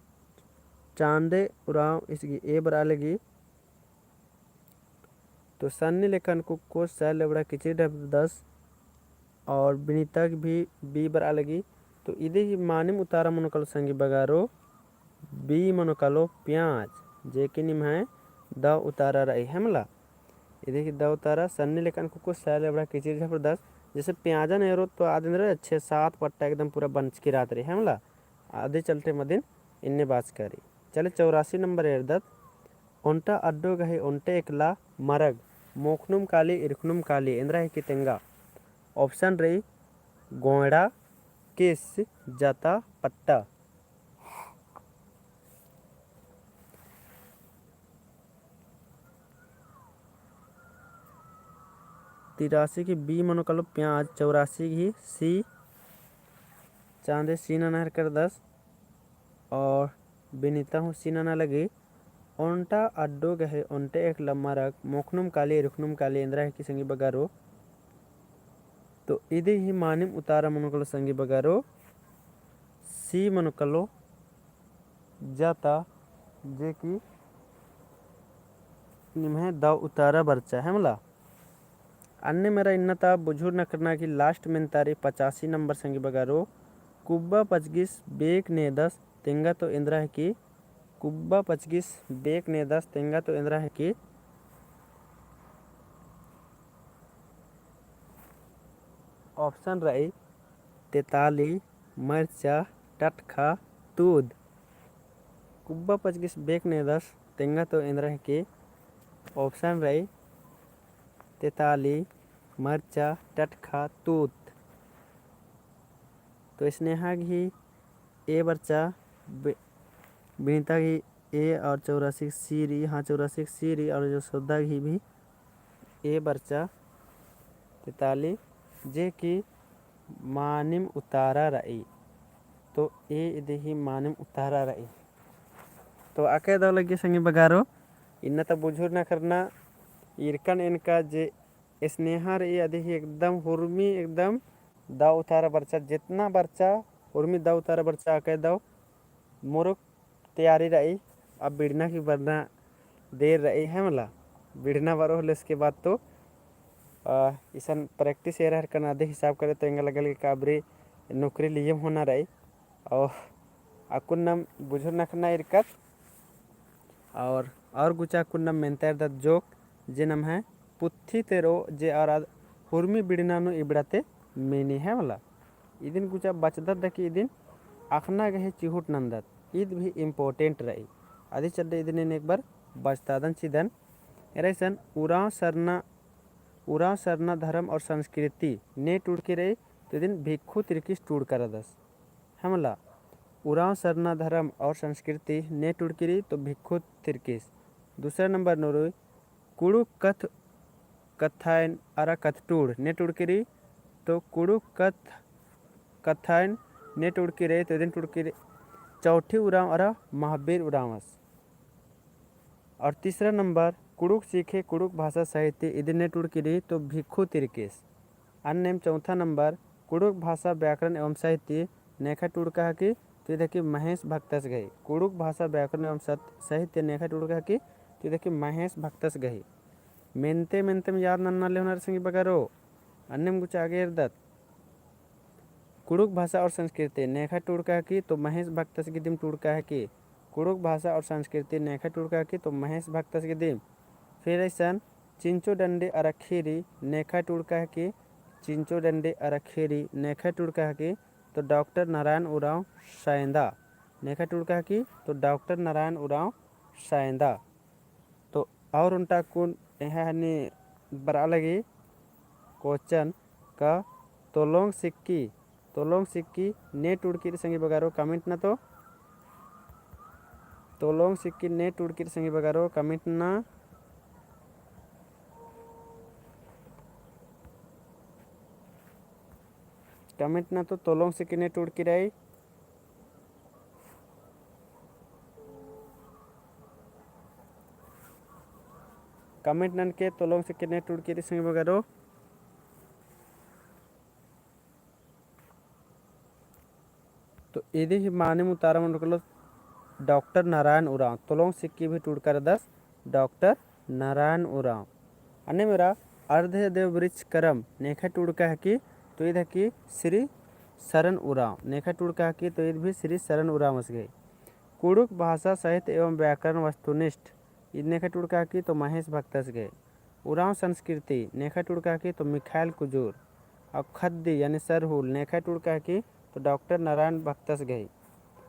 चांदे उराँव इसकी A बरआ लगी। तो सन्नी लेखन कुक्कोस सैल एबड़ा किचरी झपरदस और बिनीता की भी B बरआ लगी। तो इदी ही मानिम उतारा मनो कालो संगी बगारो, B मनो कालो प्याज, जे कि निम्है दव उतारा रई, है मला। इदी ही दव उतारा, सन्नी लेखन कुक्कोस सैल एबड़ा किचरी झपरदस। जैसे प्याजन एरोत तो आद एन्दरा छः सात पट्टा एकदम पूरा बंचकी रहत रई, है मला। अदी चलते मदिन इन्ने बाचका रई। चले चौरासी नंबर एरदत। ओन्टा अड्डो गही ओन्टे एकला मरग, मोखनुम काली, इरखनुम काली, एन्दरा हिकी तेंगा। Option रई, गोंयड़ा, किस, जाता, पट्टा। तिरासी की B मनो कालो प्याज, चौरासी की C, चांदे C नना हेलरदस और बिनीता हूँ C नना लगी। ओन्टा अड्डो गही ओन्टे एकला मरग, मोखनुम काली, इरखनुम काली, एन्दरा हिकी संगी बगारो। तो इदी ही मानिम उतारा मनो कालो संगी बगारो, C मनो कालो जाता, जे कि निम्है दव उतारा बरचा, है मला। अन्नेम एरा इन्ना ता बुझुर नखरना की last मेन्ता रई पचासी नंबर संगी बगारो, कुब्बा पचगिस बेक नेदस, तेंगा तो एन्दरा हिकी, कुब्बा पचगिस बेक नेदस, तेंगा तो एन्दरा हिकी। Option रई, तेताली, मरचा, टटखा, तूद। कुब्बा पचगिस बेक नेदस, तेंगा तो एन्दरा हिकी। Option रई, तेताली, मरचा, टटखा, तूत। तो स्नेहा गही A बरचा, बे-, बिनीता गही A और चौरासी C रई, हाँ, चौरासी C रई, और जो सौदा गही भी A बरचा, तेताली, जे कि मानिम उतारा रई। तो A इदी ही मानिम उतारा रई। तो अकय दव लग्गी संगी बगारो, इन्ना ता बुझुर नखरना, इरकन एन का जे स्नेहा रई, अदी ही एकदम हुरमी, एकदम दव उतारा बरचा, जेतना बरचा, हुरमी दव उतारा बरचा, अकय दव मुरुक तैयारी रई। अब बिड़ना की बरना देर रई, है मला, बिड़ना बरो होले, इसके बाद तो, आ, इसन practice एरा हेलरकन अदी हिसाब करे तो एंगा लगल कि काबरी नौकरी लियम होना रई। और अक्कुन नाम बुझुर नखना इरकत। और, और गुचा अक्कुन नाम मेन्ता एरदत जोक, जे नम्है पुथी तेरो जे और आद हुरमी बिड़ना नू इबड़ा ती मेनी, है मला। इदिन गुचा बचदत दकी इदिन अख़ना गही चिहुट नन्दत, ईद भी important रई। अदी चड्डे इदिन एन एक बार बचतादन चिदन। एरा इसन उराँव सरना, उराँव सरना धरम और संस्कृति ने टूड़की रई, तो इदिन भिक्खु तिरकिस टूड़का रअदस। है मला, उराँव सरना धरम और संस्कृति ने टूड़की रई तो भिक्खु तिरकिस। दूसरा नंबर नू रई कुँड़ुख़ कत्थ, कत्थायन अरा कत्थटूड़ ने टूड़की रई, तो कुँड़ुख़ कत्थ कत्थायन ने टूड़की रई, तो इदिन टूड़की रई चौठी उराँव अरा महाबीर उराँवस। और तीसरा नंबर कुँड़ुख़ सीखे कुँड़ुख़ भाषा साहित्य, इदिन ने टूड़की रई, तो भिक्खु तिर्कीस। अन्नेम चौथा नंबर कुँड़ुख़ भाषा व्याकरण एवं साहित्य नेखय टूड़का हकी, तो इद हकी महेश भक्तस गही। कुँड़ुख़ भाषा व्याकरण एवं सत-, साहित्य नेखय टूड़का हकी, तो इद हकी महेश भक्तस गही। मेन्ते मेन्तेम याद नन्ना लेवनर संगी बगरो, अन्नेम गुचा आगे एरदत। कुँड़ुख़ भाषा और संस्कृति नेखय टूड़का हकी, तो महेश भक्तस गही दिम टूड़का हकी। कुँड़ुख़ भाषा और संस्कृति नेखय टूड़का हकी, तो महेश भक्तस गही दिम। फिर अइसन चिंचो डंडी अरा खीरी नेखय टूड़का हकी, चिंचो डंडी अरा खीरी नेखय टूड़का हकी, तो डॉक्टर नारायण उराँव सायंदा। नेखय टूड़का हकी, तो डॉक्टर नारायण उराँव सायंदा। तो और ओन्टा कुन एंग्है हनी बरआ लगी question का तोलोंग सिक्की, तोलोंग सिक्की ने टूड़की रई संगी बगरो comment नना तो। तोलोंग सिक्की ने टूड़की रई संगी बगरो comment नना। Comment नना तो तोलोंग सिक्की ने टूड़की रई। Comment ननके तोलोंग सिक्की ने टूड़की रई संगी बगरो। तो इदी ही मानिम उतारा मनो कालो डॉक्टर नारायण उराँव, तोलोंग सिक्की भी टूड़का रअदस डॉक्टर नारायण उराँव। अन्नेम एरा अर्धदेव वृक्ष करम नेखय टूड़का हकी, तो इद हकी श्री शरण उराँव। नेखय टूड़का हकी, तो इद भी श्री शरण उराँवस गही। कुँड़ुख़ भाषा साहित्य एवं व्याकरण वस्तुनिष्ठ, इद नेखय टूड़का हकी, तो महेश भक्तस गही। उराँव संस्कृति नेखय टूड़का हकी, तो मिखाइल कुजूर। और खद्दी यानी सरहुल नेखय टूड़का हकी, तो डॉक्टर नारायण भक्तस गही।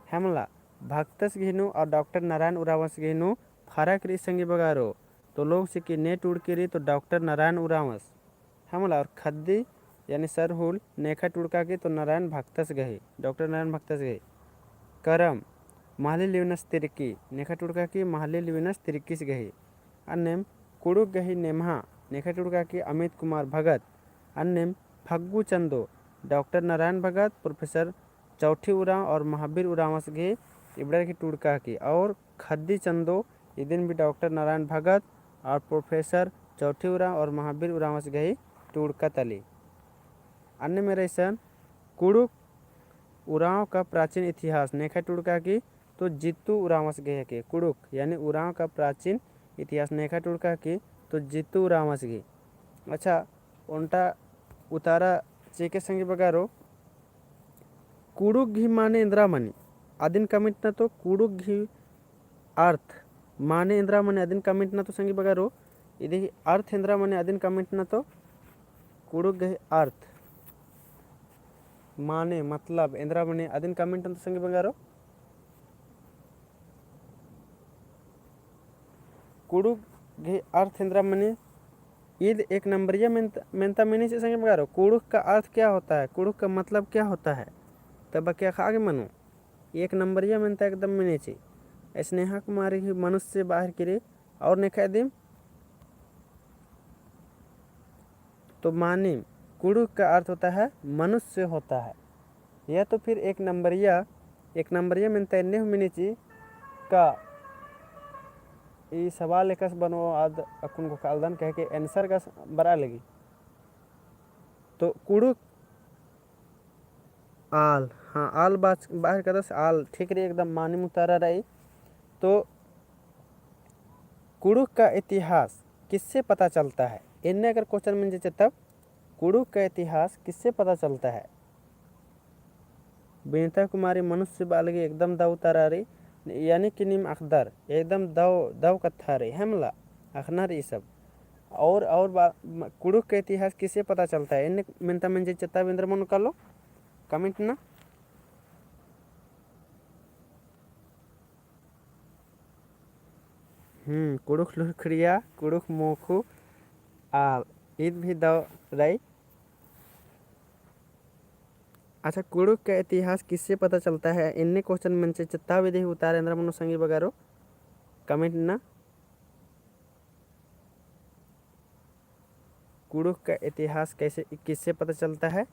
हेमला, भक्तस गही नू और डॉक्टर नारायण उराँवस गही नू फरक रई संगी बगरो। तोलोंग सिक्की ने टूड़की रई, तो डॉक्टर नारायण उराँवस। हेमला, और खद्दी यानी सरहुल नेखय टूड़का हकी, तो नारायण भक्तस गही, डॉक्टर नारायण भक्तस गही। करम, महली लिवनस तिर्की नेखय टूड़का हकी, महली लिवनस तिर्कीस गही। अन्नेम कुँड़ुख़ गही नेम्हा नेखय टूड़का हकी, अमित कुमार भगत। अन्नेम फग्गु चंदो, डॉक्टर नारायण भगत, प्रोफेसर चौठी उराँव और महाबीर उराँवस गही इबड़र गही टूड़का हकी। और खद्दी चंदो, इदिन भी डॉक्टर नारायण भगत और प्रोफेसर चौठी उराँव और महाबीर उराँवस गही टूड़का तली। अन्नेम एरा अइसन कुँड़ुख़ उराँव का प्राचीन इतिहास नेखय टूड़का हकी, तो जीतू उराँवस गही हकी। कुँड़ुख़ यानी उराँव का प्राचीन इतिहास नेखय टूड़का हकी, तो जीतू उराँवस गही। अच्छा, ओन्टा उतारा चिके संगी बगरो, कुँड़ुख़ गही माने एन्द्रा मनी अदिन comment नना तो। कुँड़ुख़ गही अर्थ माने एन्द्रा मनी अदिन comment नना तो संगी बगरो। इदी ही अर्थ एन्द्रा मनी अदिन comment नना तो। कुँड़ुख़ गही अर्थ माने मतलब एन्द्रा मनी अदिन comment नना तो संगी बगरो। कुँड़ुख़ गही अर्थ एन्द्रा मनी, ईद एक नंबरिया मेन्त-, मेन्ता मेनी चिई संगी बगरो। कुँड़ुख़ का अर्थ क्या होता है, कुँड़ुख़ का मतलब क्या होता है, तब क्या खा के मनो, एक नंबरिया मेन्ता एकदम मेनी चिई। स्नेहा कुमारी ही मनुष्य बाहर किरी और नेखय दिम। तो मानिम, कुँड़ुख़ का अर्थ होता है मनुष्य होता है। या तो फिर एक नंबरिया, एक नंबरिया मेन्ता एन्ने हूँ मेनी चिई का ई सवाल एकासे बनो आद अक्कुन घोखालदन कहे के answer एकासे बरआ लगी। तो कुँड़ुख़ आल, हाँ, आल बाच-, बाहर कदस आल, ठीक रई, एकदम मानिम उतारा रई। तो कुँड़ुख़ का इतिहास किससे पता चलता है? एन्ने अगर question मंजा चिच्चा तब कुँड़ुख़ का इतिहास किससे पता चलता है? विनीता कुमारी मनुष्य बआ लगी एकदम दव उतारा रई, यानी कि नीम अख़दर एकदम दव, दव कत्था रई, हेमला अख़ना रई ई सब। और, और बा-, म-, कुँड़ुख़ का इतिहास किससे पता चलता है? एन्ने मेन्ता मंजा चिच्चा तब एन्द्रा मनो कालो comment नना। हम्म, कुँड़ुख़ लुरखड़िया, कुँड़ुख़ मोख़ू आल, ईद भी दव रई। अच्छा, कुँड़ुख़ का इतिहास किससे पता चलता है? एन्ने question मंजा चिच्चा तब इदी ही उतारा एन्द्रा मनो संगी बगरो comment नना। कुँड़ुख़ का इतिहास कैसे, किससे पता चलता है?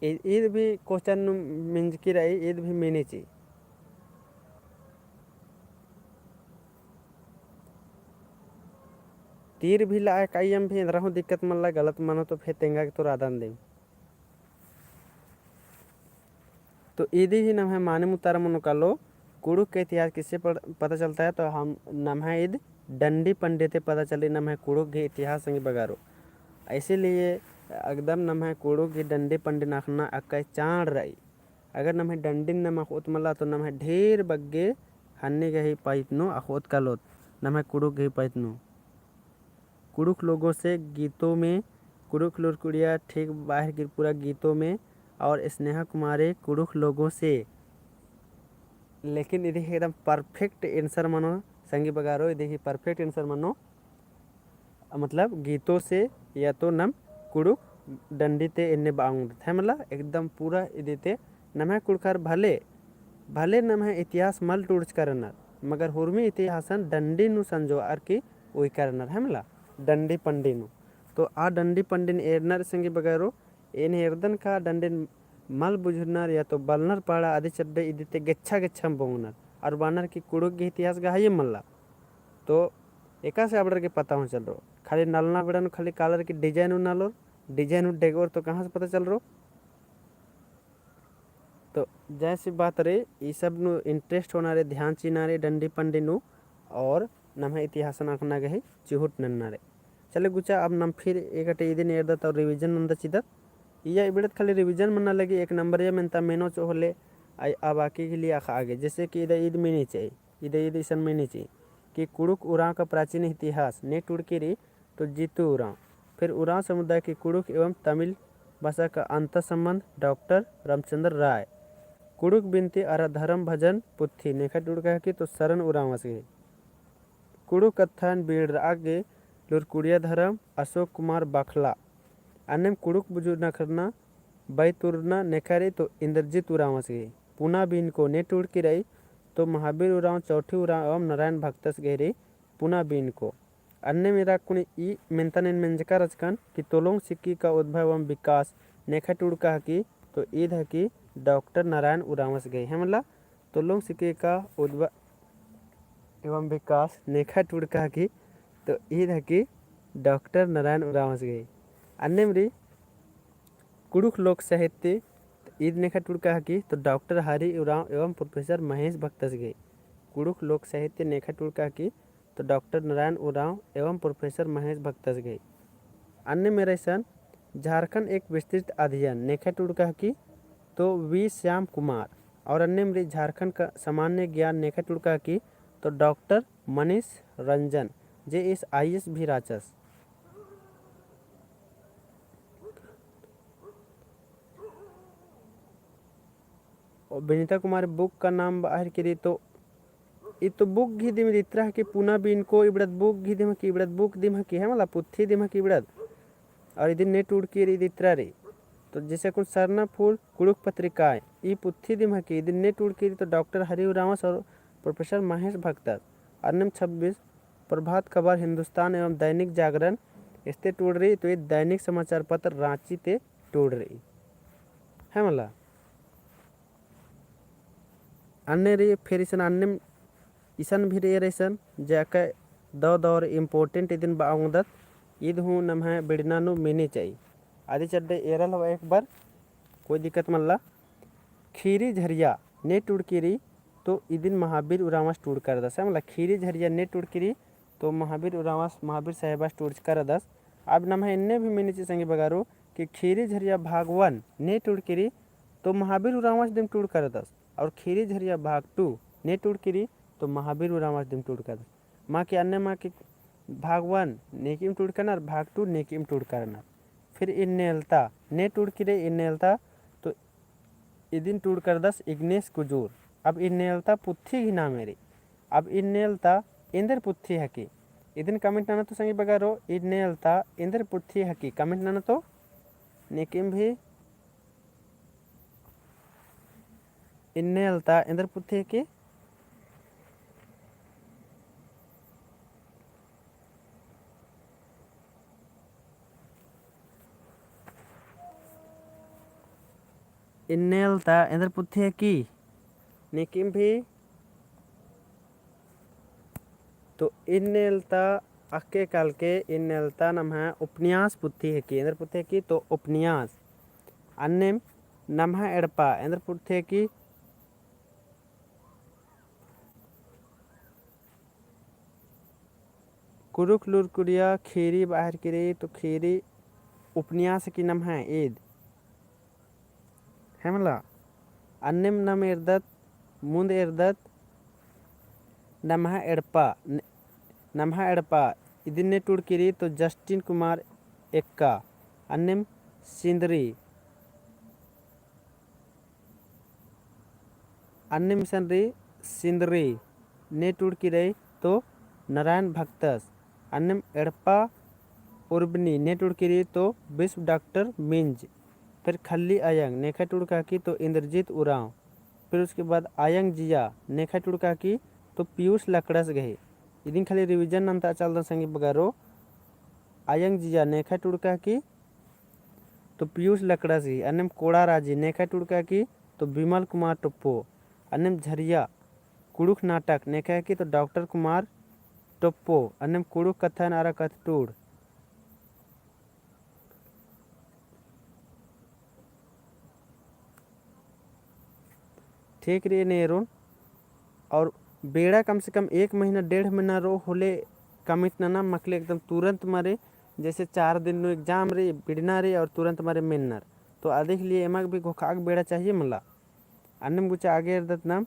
इ-, ईद भी question नू मिंजकी रई, ईद भी मेनी ची। तीर भी लाए कायम भी एन्दरा हूँ दिक्कत मल्ला, गलत मनो तो फेर तेंगा के तो रादन देम। तो इदी ही नम्है माने मुतारा मनो कालो, कुँड़ुख़ का इतिहास किससे पढ़-, पता चलता है, तो हम नम्है ईद डंडी पंडी ते पता चली, नम्है कुँड़ुख़ गही इतिहास संगी बगारो। इसीलिए एकदम नम्है कुँड़ुख़ गही डंडी पंडी अख़ना अक्का चाड़ रई। अगर नम्है डंडिन नम अख़ोत मल्ला तो नम्है ढेर बग्गे हन्नी गही पाइत नू अख़ोत कालोत, नम्है कुँड़ुख़ गही पाइत नू। कुँड़ुख़ लोगों से गीतों में, कुँड़ुख़ लुरकुड़िया ठीक बाहर गिर पूरा गीतों में और स्नेहा कुमारी कुँड़ुख़ लोगों से। लेकिन इदी एकदम perfect answer मनो संगी बगारो, इदी ही perfect answer मनो। मतलब गीतों से या तो नम कुँड़ुख़ डंडी ते एन्ने बआ ओंगदत है, मला एकदम पूरा इदी ते नम्है कुँड़ुख़र भले, भले नम्है इतिहास मल टूड़चका रअनर, मगर हुरमी इतिहासन डंडी नू संजोअर की उइका रअनर है, मला डंडी पंडी नू। तो आ डंडी पंडिन एरनर संगी बगारो, एन एरदन का डंडिन मल बुझुरनर या तो बलनर पड़ा अदी चड्डे इदी ते गेच्छा गेच्छा बओंगनर। और बअनर कि कुँड़ुख़ गही इतिहास गहाई मल्ला। तो एकासे अबड़र गे पता हूँ चलरो। खाली नलना बेड़ा नू खाली कालर की design नू नलोर, design नू डेगोर तो कहाँ से पता चलरो? तो जैसी बात रई, ई सब नू interest होना रई, ध्यान चिअना रई, डंडी पंडी नू और नम्है इतिहासन अख़ना गही चिहुट नन्ना रई। चले गुचा, अब नम फिर एकटे इदिन एरदत और revision नंदत चिदत। इया इबड़त खाली revision मन्ना लगी एक नंबर या मेन्ता मेनो चो होले, आ बाकी के लिए अख़ा आगे। जैसे कि इदा ईद मेनी चाही, इदा ईद इसन मेनी चाही कि कुँड़ुख़ उराँव का प्राचीन इतिहास ने टूड़की रई तो जीतू उराँव। फिर उराँव समुदाय की कुँड़ुख़ एवं तमिल भाषा का अंतःसंबंध डॉक्टर रामचंद्र राय। कुँड़ुख़ बिनती अरा धर्म भजन पुथी नेखा टूड़का हकी तो सरन उराँवस गही। कुँड़ुख़ कत्थन बीड़रआ गे लुरकुड़िया धरम अशोक कुमार बाखला। अन्नेम कुँड़ुख़ बुझुरना ख़रना बैतुरना नेखा रई तो इंद्रजीत उराँवस गही। पुना बीनको ने टूड़की रई तो महाबीर उराँव, चौठी उराँव एवं नारायण भक्तस गही रई पुना बीनको। अन्नेम एरा कुनी ई मेन्तन एन मेंजका रहचकन कि तोलोंग सिक्की का उद्भव एवं विकास नेखा टूड़का हकी तो ईद हकी डॉक्टर नारायण उराँवस गही। है मला तोलोंग सिक्की का उद्भव एवं विकास नेखा टूड़का हकी तो ईद हकी डॉक्टर नारायण उराँवस गही। अन्नेम रई कुँड़ुख़ लोक साहित्य ईद नेखा टूड़का हकी तो डॉक्टर हरि उराँव एवं प्रोफेसर महेश भक्तस गही। कुँड़ुख़ लोक साहित्य नेखा टूड़का हकी तो डॉक्टर नारायण उराँव एवं प्रोफेसर महेश भक्तस गही। अन्नेम रई इसन झारखंड एक विस्तृत अध्ययन नेखा टूड़का हकी तो वी श्याम कुमार। और अन्नेम रई झारखंड का सामान्य ज्ञान नेखा टूड़का हकी तो डॉक्टर मनीष रंजन, जे ईस आईएएस भी रहचस। और विनीता कुमारी book का नाम बाहर किरी तो ई तो book गही दिम इतरा हकी पुना बीनको इबड़त book गही दिम हकी इबड़त book दिम हकी है मला पुथी दिम हकी इबड़त। और इदिन ने टूड़की रई इदी इतरा रई। तो जैसे कुन सरना फूल कुँड़ुख़ पत्रिकाएँ ई पुथी दिम हकी इदिन ने टूड़की रई तो डॉक्टर हरि उराँवस और प्रोफेसर महेश भक्तस। अन्नेम छब्बीस प्रभात खबर हिंदुस्तान एवं दैनिक जागरण इस्ते टूड़ रई तो ई दैनिक समाचार पत्र राँची ते टूड़ रई। है मला अन्ने रई फिर इसन अन्नेम इसन भी रई इसन जे अक्का दव दव रई important इदिन बआ ओंगदत। ईद हूँ नम्है बिड़ना नू मेनी चाही। अदी चड्डे एरल हवा एक बार कोई दिक्कत मल्ला। खीरी झरिया ने टूड़की रई तो इदिन महाबीर उराँवस टूड़का रअदस। है मला खीरी झरिया ने टूड़की रई तो महाबीर उराँवस महाबीर साहेबस टूड़चका रअदस। अब नम्है एन्ने भी मेनी चाही संगी बगारो कि खीरी झरिया भाग one ने टूड़की रई तो महाबीर उराँवस दिम टूड़का रअदस। और खीरी झरिया भाग two ने टूड़की रई तो महाबीर उराँवस दिम टूड़का रअदस। मा कि अन्ने मा कि भाग one नेकिम टूड़का रअनर भाग two नेकिम टूड़का रअनर। फिर इन्नेलता ने टूड़की रई इन्नेलता तो इदिन टूड़का रअदस इग्नेस कुजूर। अब इन्नेलता पुथी गही नामे रई। अब इन्नेलता एन्देर पुथी हकी इदिन comment नना तो संगी बगारो इन्नेलता एन्देर पुथी हकी comment नना तो नेकिम भी इन्नेलता एन्देर पुथी हकी। इन्नेलता एन्देर पुथी है कि? नेकिम भी तो इन्नेलता अक्के काल के इन्नेलता नम्है उपन्यास पुथी है कि? एन्देर पुथी है कि? तो उपन्यास। अन्नेम नम्है एड़पा एन्देर पुथी है कि? कुँड़ुख़ लूरकुड़िया खीरी बाहर किरी, तो खीरी उपन्यास की नम्है ईद। है मला? अन्नेम नम एरदत, मुन्द एरदत, नम्है एड़पा, न-, नम्है एड़पा, इदिन ने टूड़किरी, तो जस्टिन कुमार एक्का, अन्नेम सिंदरी, अन्नेम इसन रई सिंदरी, ने टूड़किरई तो नारायण भक्तस, अन्नेम एड़पा उर्बनी, ने टूड़किरी तो बिस्व डॉक्टर मिंज, फिर खल्ली अयंग, नेखय टूड़का की तो इंद्रजीत उराँव, फिर उसके बाद अयंग जिया, नेखय टूड़का की तो पीयूष लकड़स गही। इदिन खाली revision नन्ता चालदन संगी बगारो, अयंग जिया, नेखय टूड़का की तो पीयूष लकड़स गही, अन्नेम कोड़ा राजी, नेखय टूड़का की तो बिमल कुमार टोप्पो, अन्नेम झरिया, कुँड़ुख़ नाटक, नेखय की तो डॉक्टर कुमार टोप्पो, अन्नेम कुँड़ुख़ कत्थन अरा कत्थटूड़। ठीक रई ने एरोन। और बेड़ा कम से कम एक महीना, डेढ़ महीना रओ होले कमिट नना, मखले एकदम तुरंत मरे, जैसे चार दिन नू exam रई, बिड़ना रई और तुरंत मरे मेन्नर। तो अदिक लिए एमा गे भी घोखाक बेड़ा चाहिए मला। अन्नेम गुचा आगे एरदत नम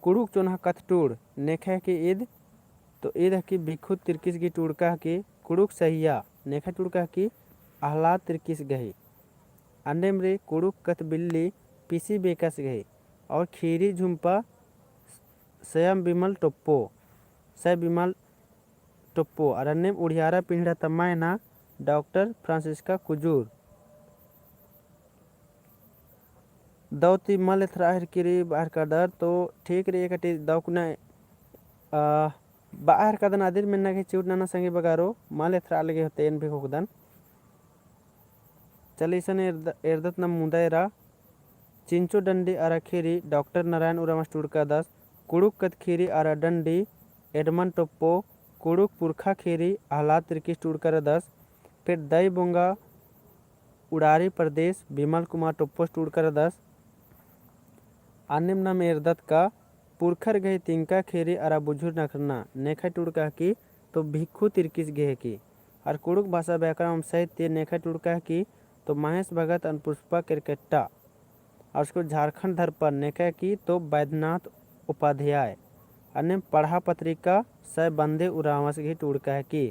कुँड़ुख़ चोन्हा कत्थटूड़, नेखय की ईद, तो ईद हकी भिक्खु तिर्कीस गही टूड़का हकी, कुँड़ुख़ सहिया, नेखय टूड़का हकी अहलाद तिर्कीस गही। अन्नेम रई कुँड़ुख़ कत्थबिल्ली पीसी बेकस गही, और खीरी झुम्पा सयम बिमल टोप्पो, सय बिमल टोप्पो, अरा अन्नेम उड़ियारा पिंजड़ा तम्मा एन्ना डॉक्टर फ्रांसिस्का कुजूर। दौ ती मल एथरा हेरकिरी बाहर कादर, तो ठीक रई, एकटी दौ कुना, आ, बाहर कादन अदिर मेन्ना गही चिउट नना संगी बगारो, मल एथरा लगे होते एन भी घोखदन। चल इसन एरद-, एरदत नम मुदा एरा। चिंचो डंडी अरा खीरी डॉक्टर नारायण उराँवस टूड़कादस, कुँड़ुख़ कत्थ खीरी अरा डंडी एडमन टोप्पो, कुँड़ुख़ पुरखा खीरी अहलाद तिर्कीस टूड़कादस, फिर दई बोंगा उड़ारी प्रदेश बिमल कुमार टोप्पोस टूड़कादस। अन्नेम नम एरदत का पुरखर गही तिंका खीरी अरा बुझुर नखरना, नेखय टूड़का हकी तो भिक्खु तिर्कीस गही हकी। अरा कुँड़ुख़ भाषा व्याकरण एवं साहित्य, नेखय टूड़का हकी तो महेश भगत अन पुष्पा केरकेट्टा। अरा उसके झारखंड दर्पण, नेखय हकी तो बैद्यनाथ उपाध्याय। अन्नेम पड़हा पत्रिका सय बंदे उराँवस गही टूड़का हकी।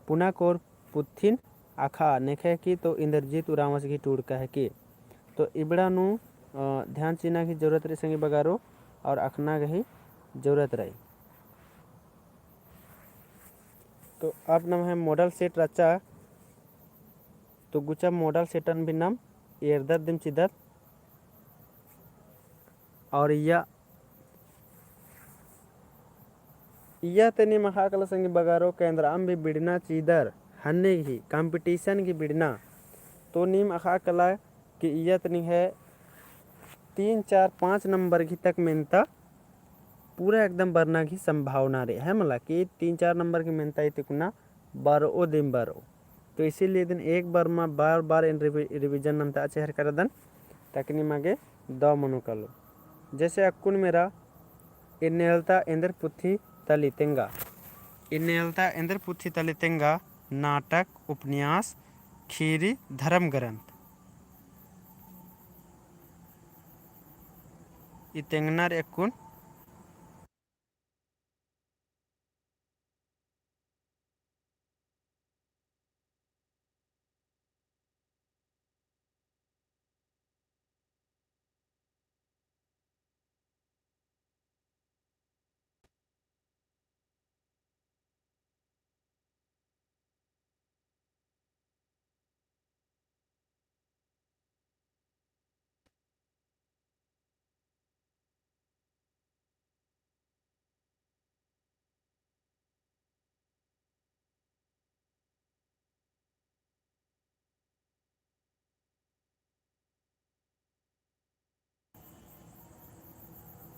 पुना कोर पुत्थिन अखा, नेखय हकी तो इंद्रजीत उराँवस गही टूड़का हकी। तो इबड़ा नू, अ, ध्यान चिअना गही जरूरत रई संगी बगारो, और अखना गही जरूरत रई। तो अब नम्है model set रहचा, तो गुचा model setन भी नम एरदत दिम चिदत। और इय्या, इय्या ते नीम अख़ा कला संगी बगारो केंद्रम भी बिड़ना चिदर हन्ने गही competition गही बिड़ना। तो नीम अख़ा कला कि इय्या ते निंग्है तीन, चार, पाँच नंबर गही तक मेन्ता पूरा एकदम बरना गही संभावना रई, है मला कि तीन, चार नंबर गही मेन्ता इतिकुना बरओ दिम बरओ। तो इसीलिए इदिन एक बार मा बार बार एन रिवि-, revision नन्ता चेहर करदन, ताकि निमा गे दव मनो कालो। जैसे अक्कुन मेरा इन्नेलता एन्देर पुथी तली तेंगा। इन्नेलता एन्देर पुथी तली तेंगा नाटक, उपन्यास, खीरी, धर्म ग्रंथ। ई तेंगनर अक्कुन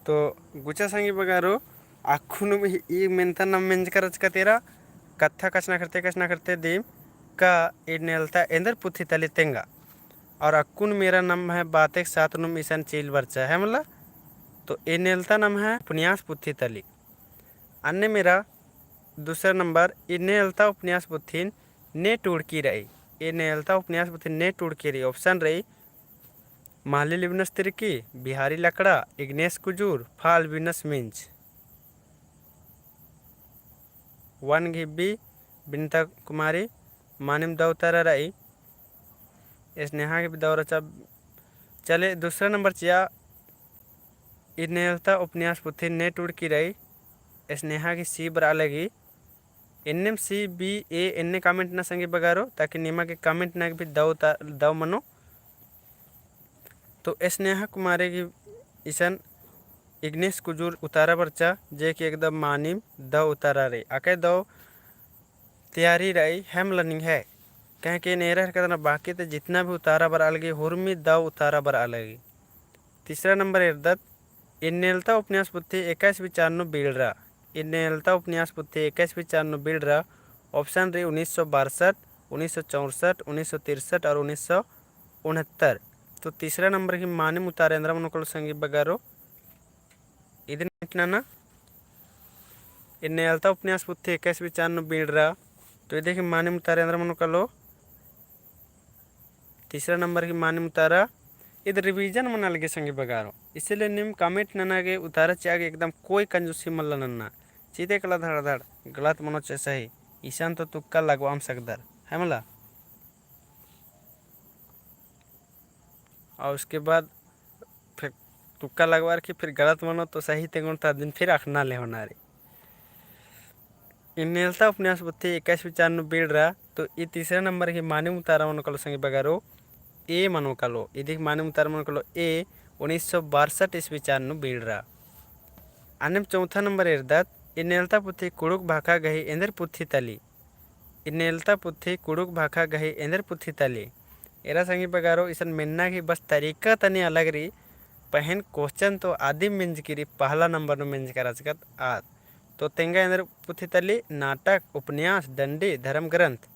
तो गुचा संगी बगारो, अक्कुनुम ई मेन्ता नम मेंजका रहचकत एरा, कत्था कछनखरते कछनखरते दिम का ई नेलता एन्देर पुथी तली तेंगा। और अक्कुनुम एरा नम्है बातेक साथ नुम इसन चील बरचा है मला। तो ई नेलता नम्है उपन्यास पुथी तली। अन्नेम एरा दूसरा नंबर, ई नेलता उपन्यास पुथिन ने टूड़की रई। ई नेलता उपन्यास पुथिन ने टूड़की रई। Option रई, महली लिबनस तिरकी, बिहारी लकड़ा, इग्नेस कुजूर, फाल बिनस मिंज। One गी B, बिनिता कुमारी, मानिम दौ उतारा रई। स्नेहा गी भी दौ रहचा। चले, दूसरा नंबर चिआ, ई नेलता उपन्यास पुथिन ने टूड़की रई। स्नेहा गी C बरआ लगी। एन्नेम C, B, A एन्ने comment नना संगी बगारो, ताकि निमा गे comment नना गे भी दौ उता-, दौ मनो। तो स्नेहा कुमारी गी इसन इग्नेस कुजूर उतारा बरचा, जे कि एकदम मानिम दौ उतारा रई। अकय दौ तैयारी रई, है मला निंग्है। कहे कि एन एरा हेलरकत ना बाकी ते जितना भी उतारा बरआ लगी, हुरमी दौ उतारा बरआ लगी। तीसरा नंबर एरदत, ई नेलता उपन्यास पुथी एका ईस्वी चान नू बीड़रा। ई नेलता उपन्यास पुथी एका ईस्वी चान नू बीड़रा। Option रई उन्नीस सौ बासठ, उन्नीस सौ चौसठ, उन्नीस सौ तिरसठ और उन्नीस सौ उनहत्तर। तो तीसरा नंबर गी मानिम उतारा एन्दरा मनो कालो संगी बगारो। इदिन इतना ना, ई नेलता उपन्यास पुथी एका ईस्वी चान नू बीड़रा। तो इदी गी मानिम उतारा एन्दरा मनो कालो। तीसरा नंबर गी मानिम उतारा। इद revision मना लगी संगी बगारो। इसीलिए नीम comment नना गे उतारा चिआ गे एकदम कोई कंजूसी मल्ला नन्ना। चिते कला धड़ धड़, गलत मनो चाहे सही। इसन तो तुक्का लगवाम सकदर, है मला? और उसके बाद फिर तुक्का लगवार की फिर गलत मनो तो सही तेंगोन ता दिन फिर अखना ले होना रे। ई नेलता उपन्यास पुथी एका ईस्वी चान नू बीड़रा, तो ई तीसरा नंबर गी मानिम उतारा मनो कालो संगी बगारो, A मनो कालो। इदी गी मानिम उतारा मनो कालो A, उन्नीस सौ बासठ ईस्वी चान नू बीड़रा। अन्नेम चौथा नंबर एरदत, ई नेलता पुथी कुँड़ुख़ भाखा गही एन्देर पुथी तली। ई नेलता पुथी कुँड़ुख़ भाखा गही एन्देर पुथी तली। एरा संगी बगारो इसन मेन्ना गी बस तरीका तनी अलग रई, पहें question तो आदिम मेंजकी रई, पहला नंबर नू मेंजका रहचकत आद। तो तेंगा एन्देर पुथी तली, नाटक, उपन्यास, डंडी, धर्म ग्रंथ।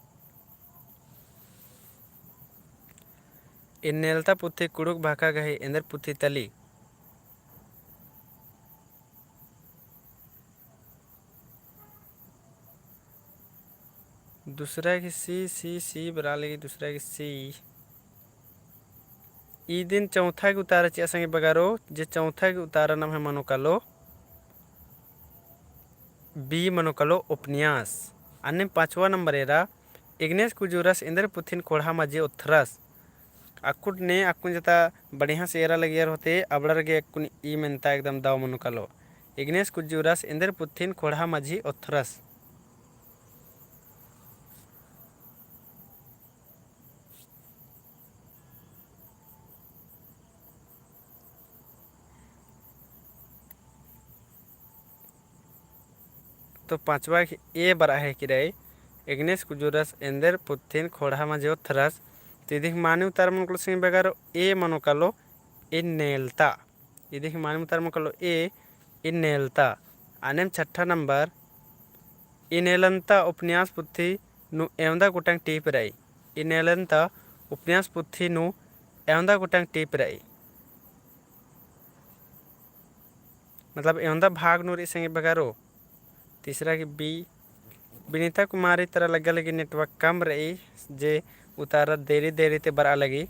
ई नेलता पुथी कुँड़ुख़ भाखा गही एन्देर पुथी तली। दूसरा गी C, C, C बरआ लगी दूसरा गी C। इदिन चौथा गी उतारा चिआ संगी बगारो, जे चौथा गी उतारा नम्है मनो कालो B मनो कालो उपन्यास। अन्नेम पाँचवा नंबर एरा, इग्नेस कुजूरस एन्देर पुथिन खोंड़हा मझी ओथ्रस। अक्कुन ने अक्कुन जता बढ़िया से एरा लगियर होते, अबड़र गे अक्कुन ई मेन्ता एकदम दौ मनो कालो। इग्नेस कुजूरस एन्देर पुथिन खोंड़हा मझी ओथ्रस। तो पाँचवा गी A बरआ हेकी रई, इग्नेस कुजूरस एन्देर पुथिन खोंड़हा मझी ओथ्रस। तो इदी गी मानिम उतारा मनो कालो संगी बगारो, A मनो कालो ई नेलता। इदी गी मानिम उतारा मनो कालो A, ई नेलता। अन्नेम छठा नंबर, ई नेलन्ता उपन्यास पुथी नू एवंदा गोटंग टीप रई। ई नेलन्ता उपन्यास पुथी नू एवंदा गोटंग टीप रई। मतलब एवंदा भाग नू रई संगी बगारो। तीसरा गी B, बिनीता कुमारी तरा लग्गा लगी network कम रई, जे उतारा देरी देरी ते बरआ लगी।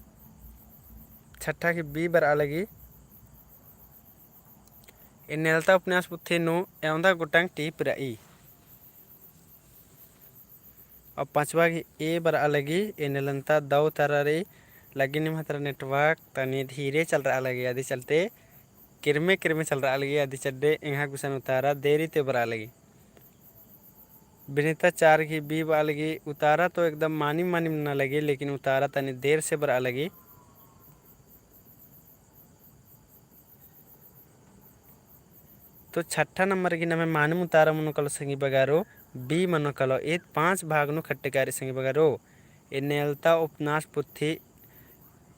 छठा गी B बरआ लगी। ई नेलता उपन्यास पुथी नू एवंदा गोटंग टीप रई। अब पाँचवा गी A बरआ लगी, ई नेलन्ता दौ उतारा रई, लगी निम्है तरा network तनी धीरे चलरआ लगी, अदी चलते किरमे किरमे चलरआ लगी, अदी चड्डे एंग्है गुसन उतारा देरी ते बरआ लगी। बिनीता चार गी B बरआ लगी, उतारा तो एकदम मानिम मानिम नना लगी, लेकिन उतारा तनी देर से बरआ लगी। तो छठा नंबर गी नम्है मानिम उतारा मनो कालो संगी बगारो, B मनो कालो। ईद पाँच भाग नू खट्टका रई संगी बगारो। ई नेलता उपन्यास पुथी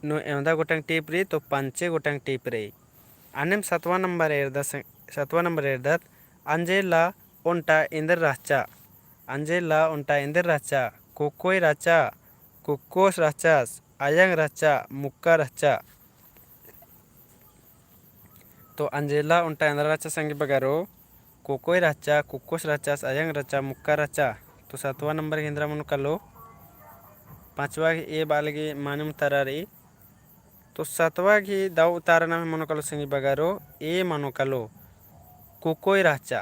नू एवंदा गोटंग टीप रई, तो पाँचे गोटंग टीप रई। अन्नेम सतवा नंबर एरदत, सतवा नंबर एरदत, अंजेला ओन्टा एन्देर रहचा? अंजेला ओन्टा एन्देर रहचा? कोकोय रहचा, कुक्कोस रहचस, अयंग रहचा, मुक्का रहचा। तो अंजेला ओन्टा एन्देर रहचा संगी बगरो, कोकोय रहचा, कुक्कोस रहचस, अयंग रहचा, मुक्का रहचा। तो सतवा नंबर गही एन्दरा मनो कालो, पाँचवा गही ए बआ लगी मानिम उतारा रई। तो सतवा गही दव उतारा नामे मनो कालो संगी बगरो, ए मनो कालो, कोकोय रहचा।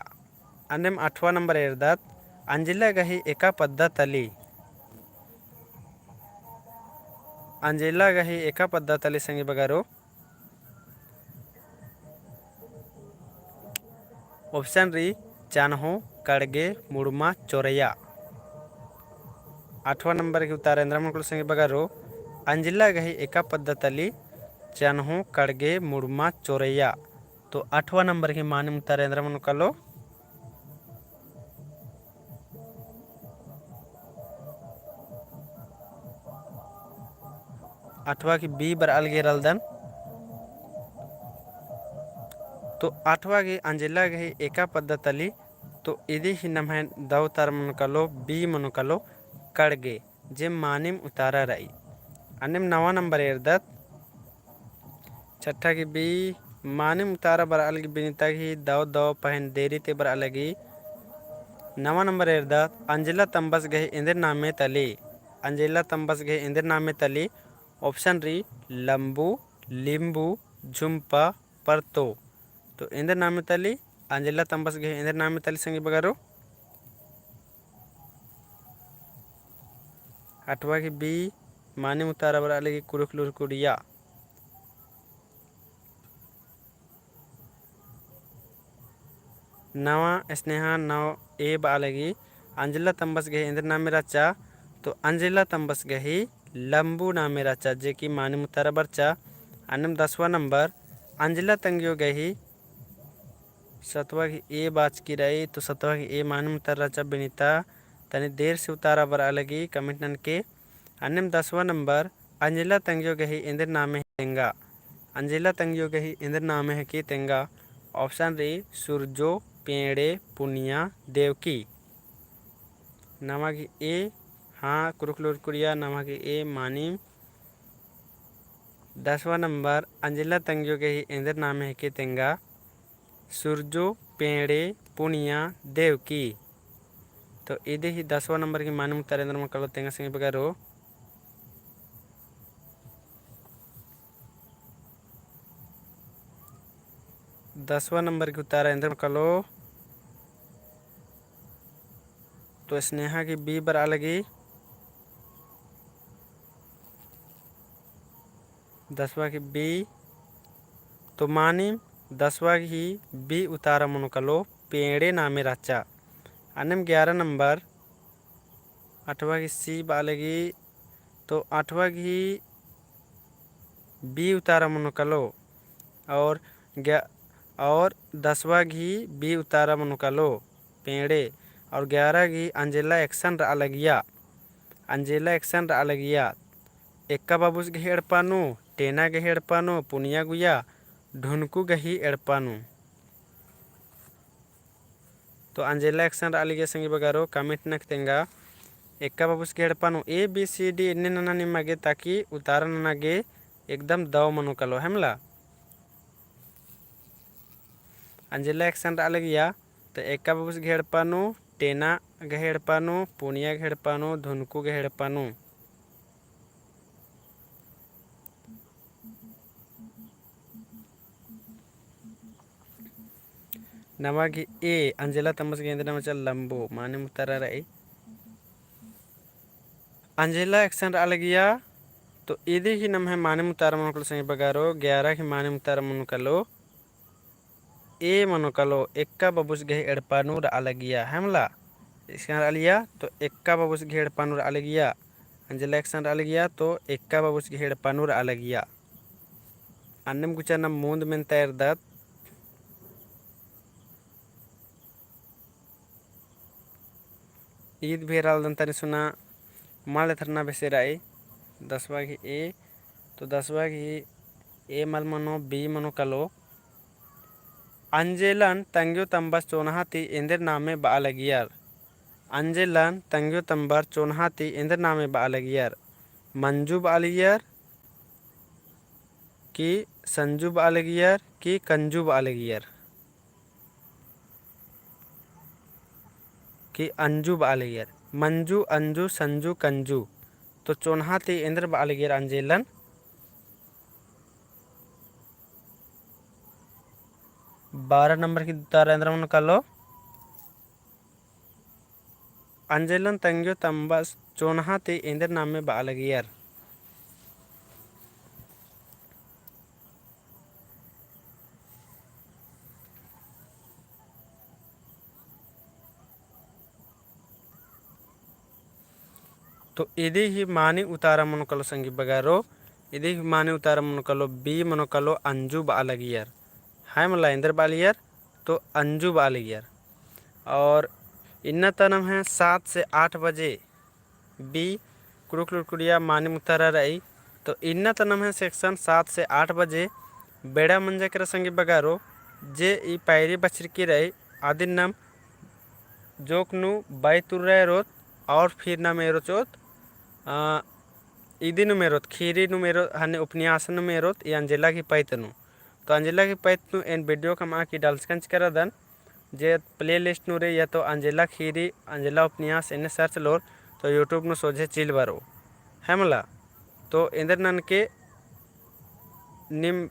अन्नेम आठवा नंबर एरदत, अंजेला गही एका पद्दा तली। अंजेला गही एका पद्दा तली संगी बगरो। Option रई, चन्हो, कड़गे, मुड़मा, चोरया। आठवा नंबर गही उतारा एन्दरा मनो कालो संगी बगरो, अंजेला गही एका पद्दा तली, चन्हो, कड़गे, मुड़मा, चोरया। तो आठवा नंबर गही मानिम उतारा एन्दरा मनो कालो। आठवा गही B बरआ लगी रअलदन। तो आठवा गही अंजेला गही एका पद्दा तली, तो इदी ही नम्है दव उतारा मनो कालो, B मनो कालो, कड़गे, जे मानिम उतारा रई। अन्नेम नवा नंबर एरदत, छठा गही B, मानिम उतारा बरआ लगी बिनिता गही दव दव पहें देरी ती बरआ लगी। नवा नंबर एरदत, अंजेला तम्बस गही एन्देर नामे तली। अंजेला तम्बस गही एन्देर नामे तली। Option रई, लम्बू, लिम्बू, झुम्पा, परतो। तो एन्देर नामे तली, अंजेला तम्बस गही एन्देर नामे तली संगी बगरो। आठवा गही B, मानिम उतारा बरआ लगी कुरुख लुरकुड़िया। नवा स्नेहा नव A बआ लगी, अंजेला तम्बस गही एन्देर नामे रहचा? तो अंजेला तम्बस गही लम्बू नामे रहचा, जे कि मानिम उतारा बरचा। अन्नेम दसवा नंबर, अंजेला तंग्यो गही सतवा गही A बाचकी रई, तो सतवा गही A मानिम उतारा रहचा बिनिता, तनी देर से उतारा बरआ लगी comment ननके। अन्नेम दसवा नंबर, अंजेला तंग्यो गही एन्देर नामे है तेंगा। अंजेला तंग्यो गही एन्देर नामे है कि तेंगा। Option रई, सुरजो, पेंड़े, पुनिया, देवकी। नवा गही A, हाँ, कुरुख लुरकुड़िया, नवा गही A मानिम। दसवा नंबर, अंजेला तंग्यो गही एन्देर नामे है कि तेंगा। सुरजो, पेंड़े, पुनिया, देवकी। तो इदी ही दसवा नंबर गही मानिम उतारा एन्देर मनो कालो तेंगा संगी बगरो। दसवा नंबर गही उतारा एन्देर मनो कालो। तो स्नेहा गही B बरआ लगी। दसवा गही B, तो मानिम दसवा गही B उतारा मनो कालो, पेंड़े नामे रहचा। अन्नेम ग्यारह नंबर, आठवा गही C बआ लगी, तो आठवा गही B उतारा मनो कालो, और ग्या-, और दसवा गही B उतारा मनो कालो, पेंड़े, और ग्यारह गही अंजेला एकसन रआ लगिया। अंजेला एकसन रआ लगिया। एक्का बाबुस गही एड़पा नू, टेना गही एड़पा नू, पुनिया गुया, ढुनकू गही एड़पा नू। तो अंजेला एकसन रआ लगिया संगी बगरो, comment ननके तेंगा। एक्का बाबुस गही एड़पा नू A B C D एन्ने नना निमा गे, ताकि उतारा नना गे एकदम दव मनो कालो, हेमला। अंजेला एकसन रआ लगिया, तो एक्का बाबुस गही एड़पा नू, टेना गही एड़पा नू, पुनिया गही एड़पा नू, धुनकू गही एड़पा नू। नवा गही A, अंजेला तम्बस गही एन्देर नामे रहचा लम्बो, मानिम उतारा रई। अंजेला एकसन रआ लगिया, तो इदी ही नम्है मानिम उतारा मनो कालो संगी बगरो, ग्यारह गही मानिम उतारा मनो कालो, A मनो कालो, एक्का बाबुस गही एड़पा नू रआ लगिया, हेमला। एकसन रआ लगिया, तो एक्का बाबुस गही एड़पा नू रआ लगिया। अंजेला एकसन रआ लगिया, तो एक्का बाबुस गही एड़पा नू रआ लगिया। अन्नेम गुचा नाम मुन्द मेन्ता एरदत। ईद भी एरालदन तनी सुना, मल एथरना बेसे रई, दसवा गही A, तो दसवा गही A मल मनो, B मनो कालो। अंजेलन तंग्यो तम्बस चोन्हा ती एन्देर नामे बआ लगियर। अंजेलन तंग्यो तम्बर चोन्हा ती एन्देर नामे बआ लगियर। मंजू बआ लगियर कि संजू बआ लगियर कि कंजू बआ लगियर कि अंजू बआ लगियर। मंजू, अंजू, संजू, कंजू। तो चोन्हा ती एन्देर बआ लगियर अंजेलन। बारह नंबर की उत्तर एन्देर मनो कालो। अंजेलन तंग्यो तम्बस चोन्हा ती एन्देर नामे बआ लगियर। तो इदी ही मानी उतारा मनो कालो संगी बगारो, इदी ही मानी उतारा मनो कालो, B मनो कालो अंजू बआ लगियर। है मला एन्देर बआ लगियर, तो अंजू बआ लगियर। और इन्ना तनम है सात से आठ बजे B कुँड़ुख़ लुरकुड़िया मानिम उतारा रई। तो इन्ना तनम है section सात से आठ बजे बेड़ा मंजा केरा संगी बगारो, जे ई पैरी बछरकी रई, अदिन नम जोक नू बई तुर्रा एरोत और फिर नम एरोत, आ, इदी नू एरोत, खीरी नू एरोत, हने उपन्यास नू एरोत, ई अंजेला की पैत नू। तो अंजेला की पैत नू एन video कमआ की डालचकन चिकरदन, जे playlist नू रई या तो अंजेला खीरी, अंजेला उपन्यास एन्ने search लोर, तो YouTube नू सोझे चिल बरो। है मला? तो एन्देर ननके निम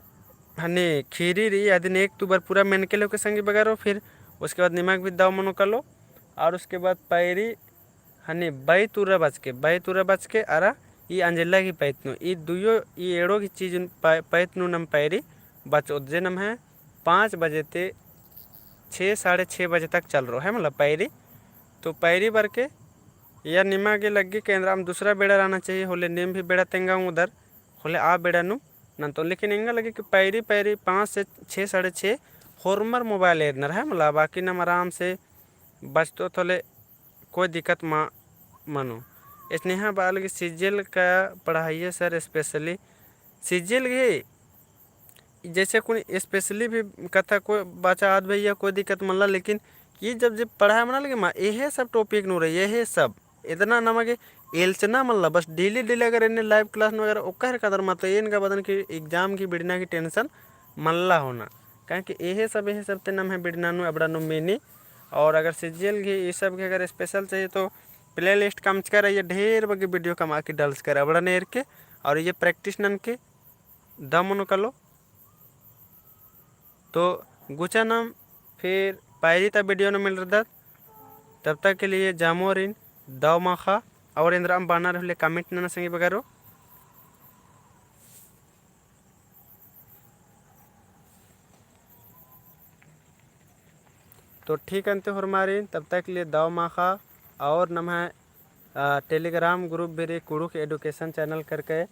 हने खीरी रई, अदिन एक दू बार पूरा मेनके लेके संगी बगारो, फिर उसके बाद निमा गे भी दव मनो कालो, और उसके बाद पैरी हने बई तुर्रा बचके, बई तुर्रा बचके अरा ई अंजेला की पैत नू, ई दुयो, ई एड़ो की चीज पै-, पैत नू नम पैरी बचोत, जे नम है पाँच बजे ते छः, साढ़े छः बजे तक चल रओ, है मला पैरी। तो पैरी बरके या निमा गे लग्गी के एन्दरा अम दूसरा बेड़ा रहना चाहिए, होले नीम भी बेड़ा तेंगा उदर, होले आ बेड़ा नू नन्तोन। लेकिन एंगा लग्गी कि पैरी, पैरी पाँच से छः, साढ़े छः होरमर mobile एरनर, है मला, बाकी नम आराम से बचतोत होले कोई दिक्कत मा मनो। स्नेहा बआ लगी CGL का पढ़ाइए sir, specially CGL गे, जैसे कुन specially भी कत्था कोई बाचा आद भैया कोई दिक्कत मल्ला, लेकिन ई जब, जब पढ़ाई मना लगे मा, एहे सब topic नू रई, एहे सब। इतना नमा गे एल्चना मल्ला, बस daily, daily अगर एन्ने live class नू अगर ओक्कर कदर मा, तो एन गा बअदन कि exam की बिड़ना की tension मल्ला होना। काहे कि एहे सब, एहे सब ते नम्है बिड़ना नू, अबड़ा नू मेनी। और अगर CGL गे, ई सब गे अगर special चाहिए तो playlist कमचकर, ये ढेर बग्गे video कमआ की डालचकर अबड़ा नेर के, और ये practice ननके दव मनो कालो। तो गुचा नम फिर पैरी ता video नू मिलरदत। तब तक के लिए जामोरिन दव माखा, और एन्दरा अम बानर होले comment नना संगी बगारो। तो ठीक अन्ते होरमारिन, तब तक के लिए दव माखा। और नम्है, अ, Telegram group भी रई कुँड़ुख़ education channel करके,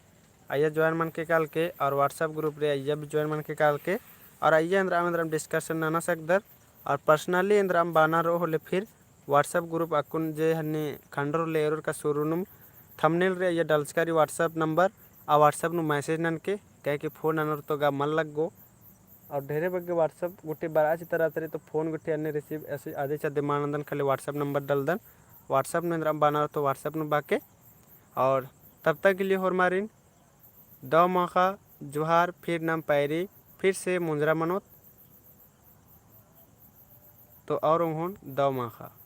अइय्या join मनके कालके, और WhatsApp group रई अइय्या भी join मनके कालके, और अइय्या एन्दरा अम एन्दरा अम discussion नना सकदर, और personally एन्दरा अम बानर होले फिर WhatsApp group अक्कुन जे हन्नी खंडर होले एरोर का शुरू नुम thumbnail रई अइय्या डालचका रई WhatsApp number, आ WhatsApp नू message ननके, काहे कि phone ननर तो गा मल लग्गो। और ढेरे बग्गे WhatsApp गुट्ठी बरआ चितरआ तरी तो phone गुट्ठी अन्ने receive ऐसे आदि चा दिमाग नन्दन, खाली WhatsApp number डलदन, WhatsApp नू एन्दरा अम बानर तो WhatsApp नू बाके। और तब तक के लिए होरमारिन दव माखा, जोहार, फिर नम पैरी, फिर से मुंजरा मनोत। तो और ओंगोन दव माखा।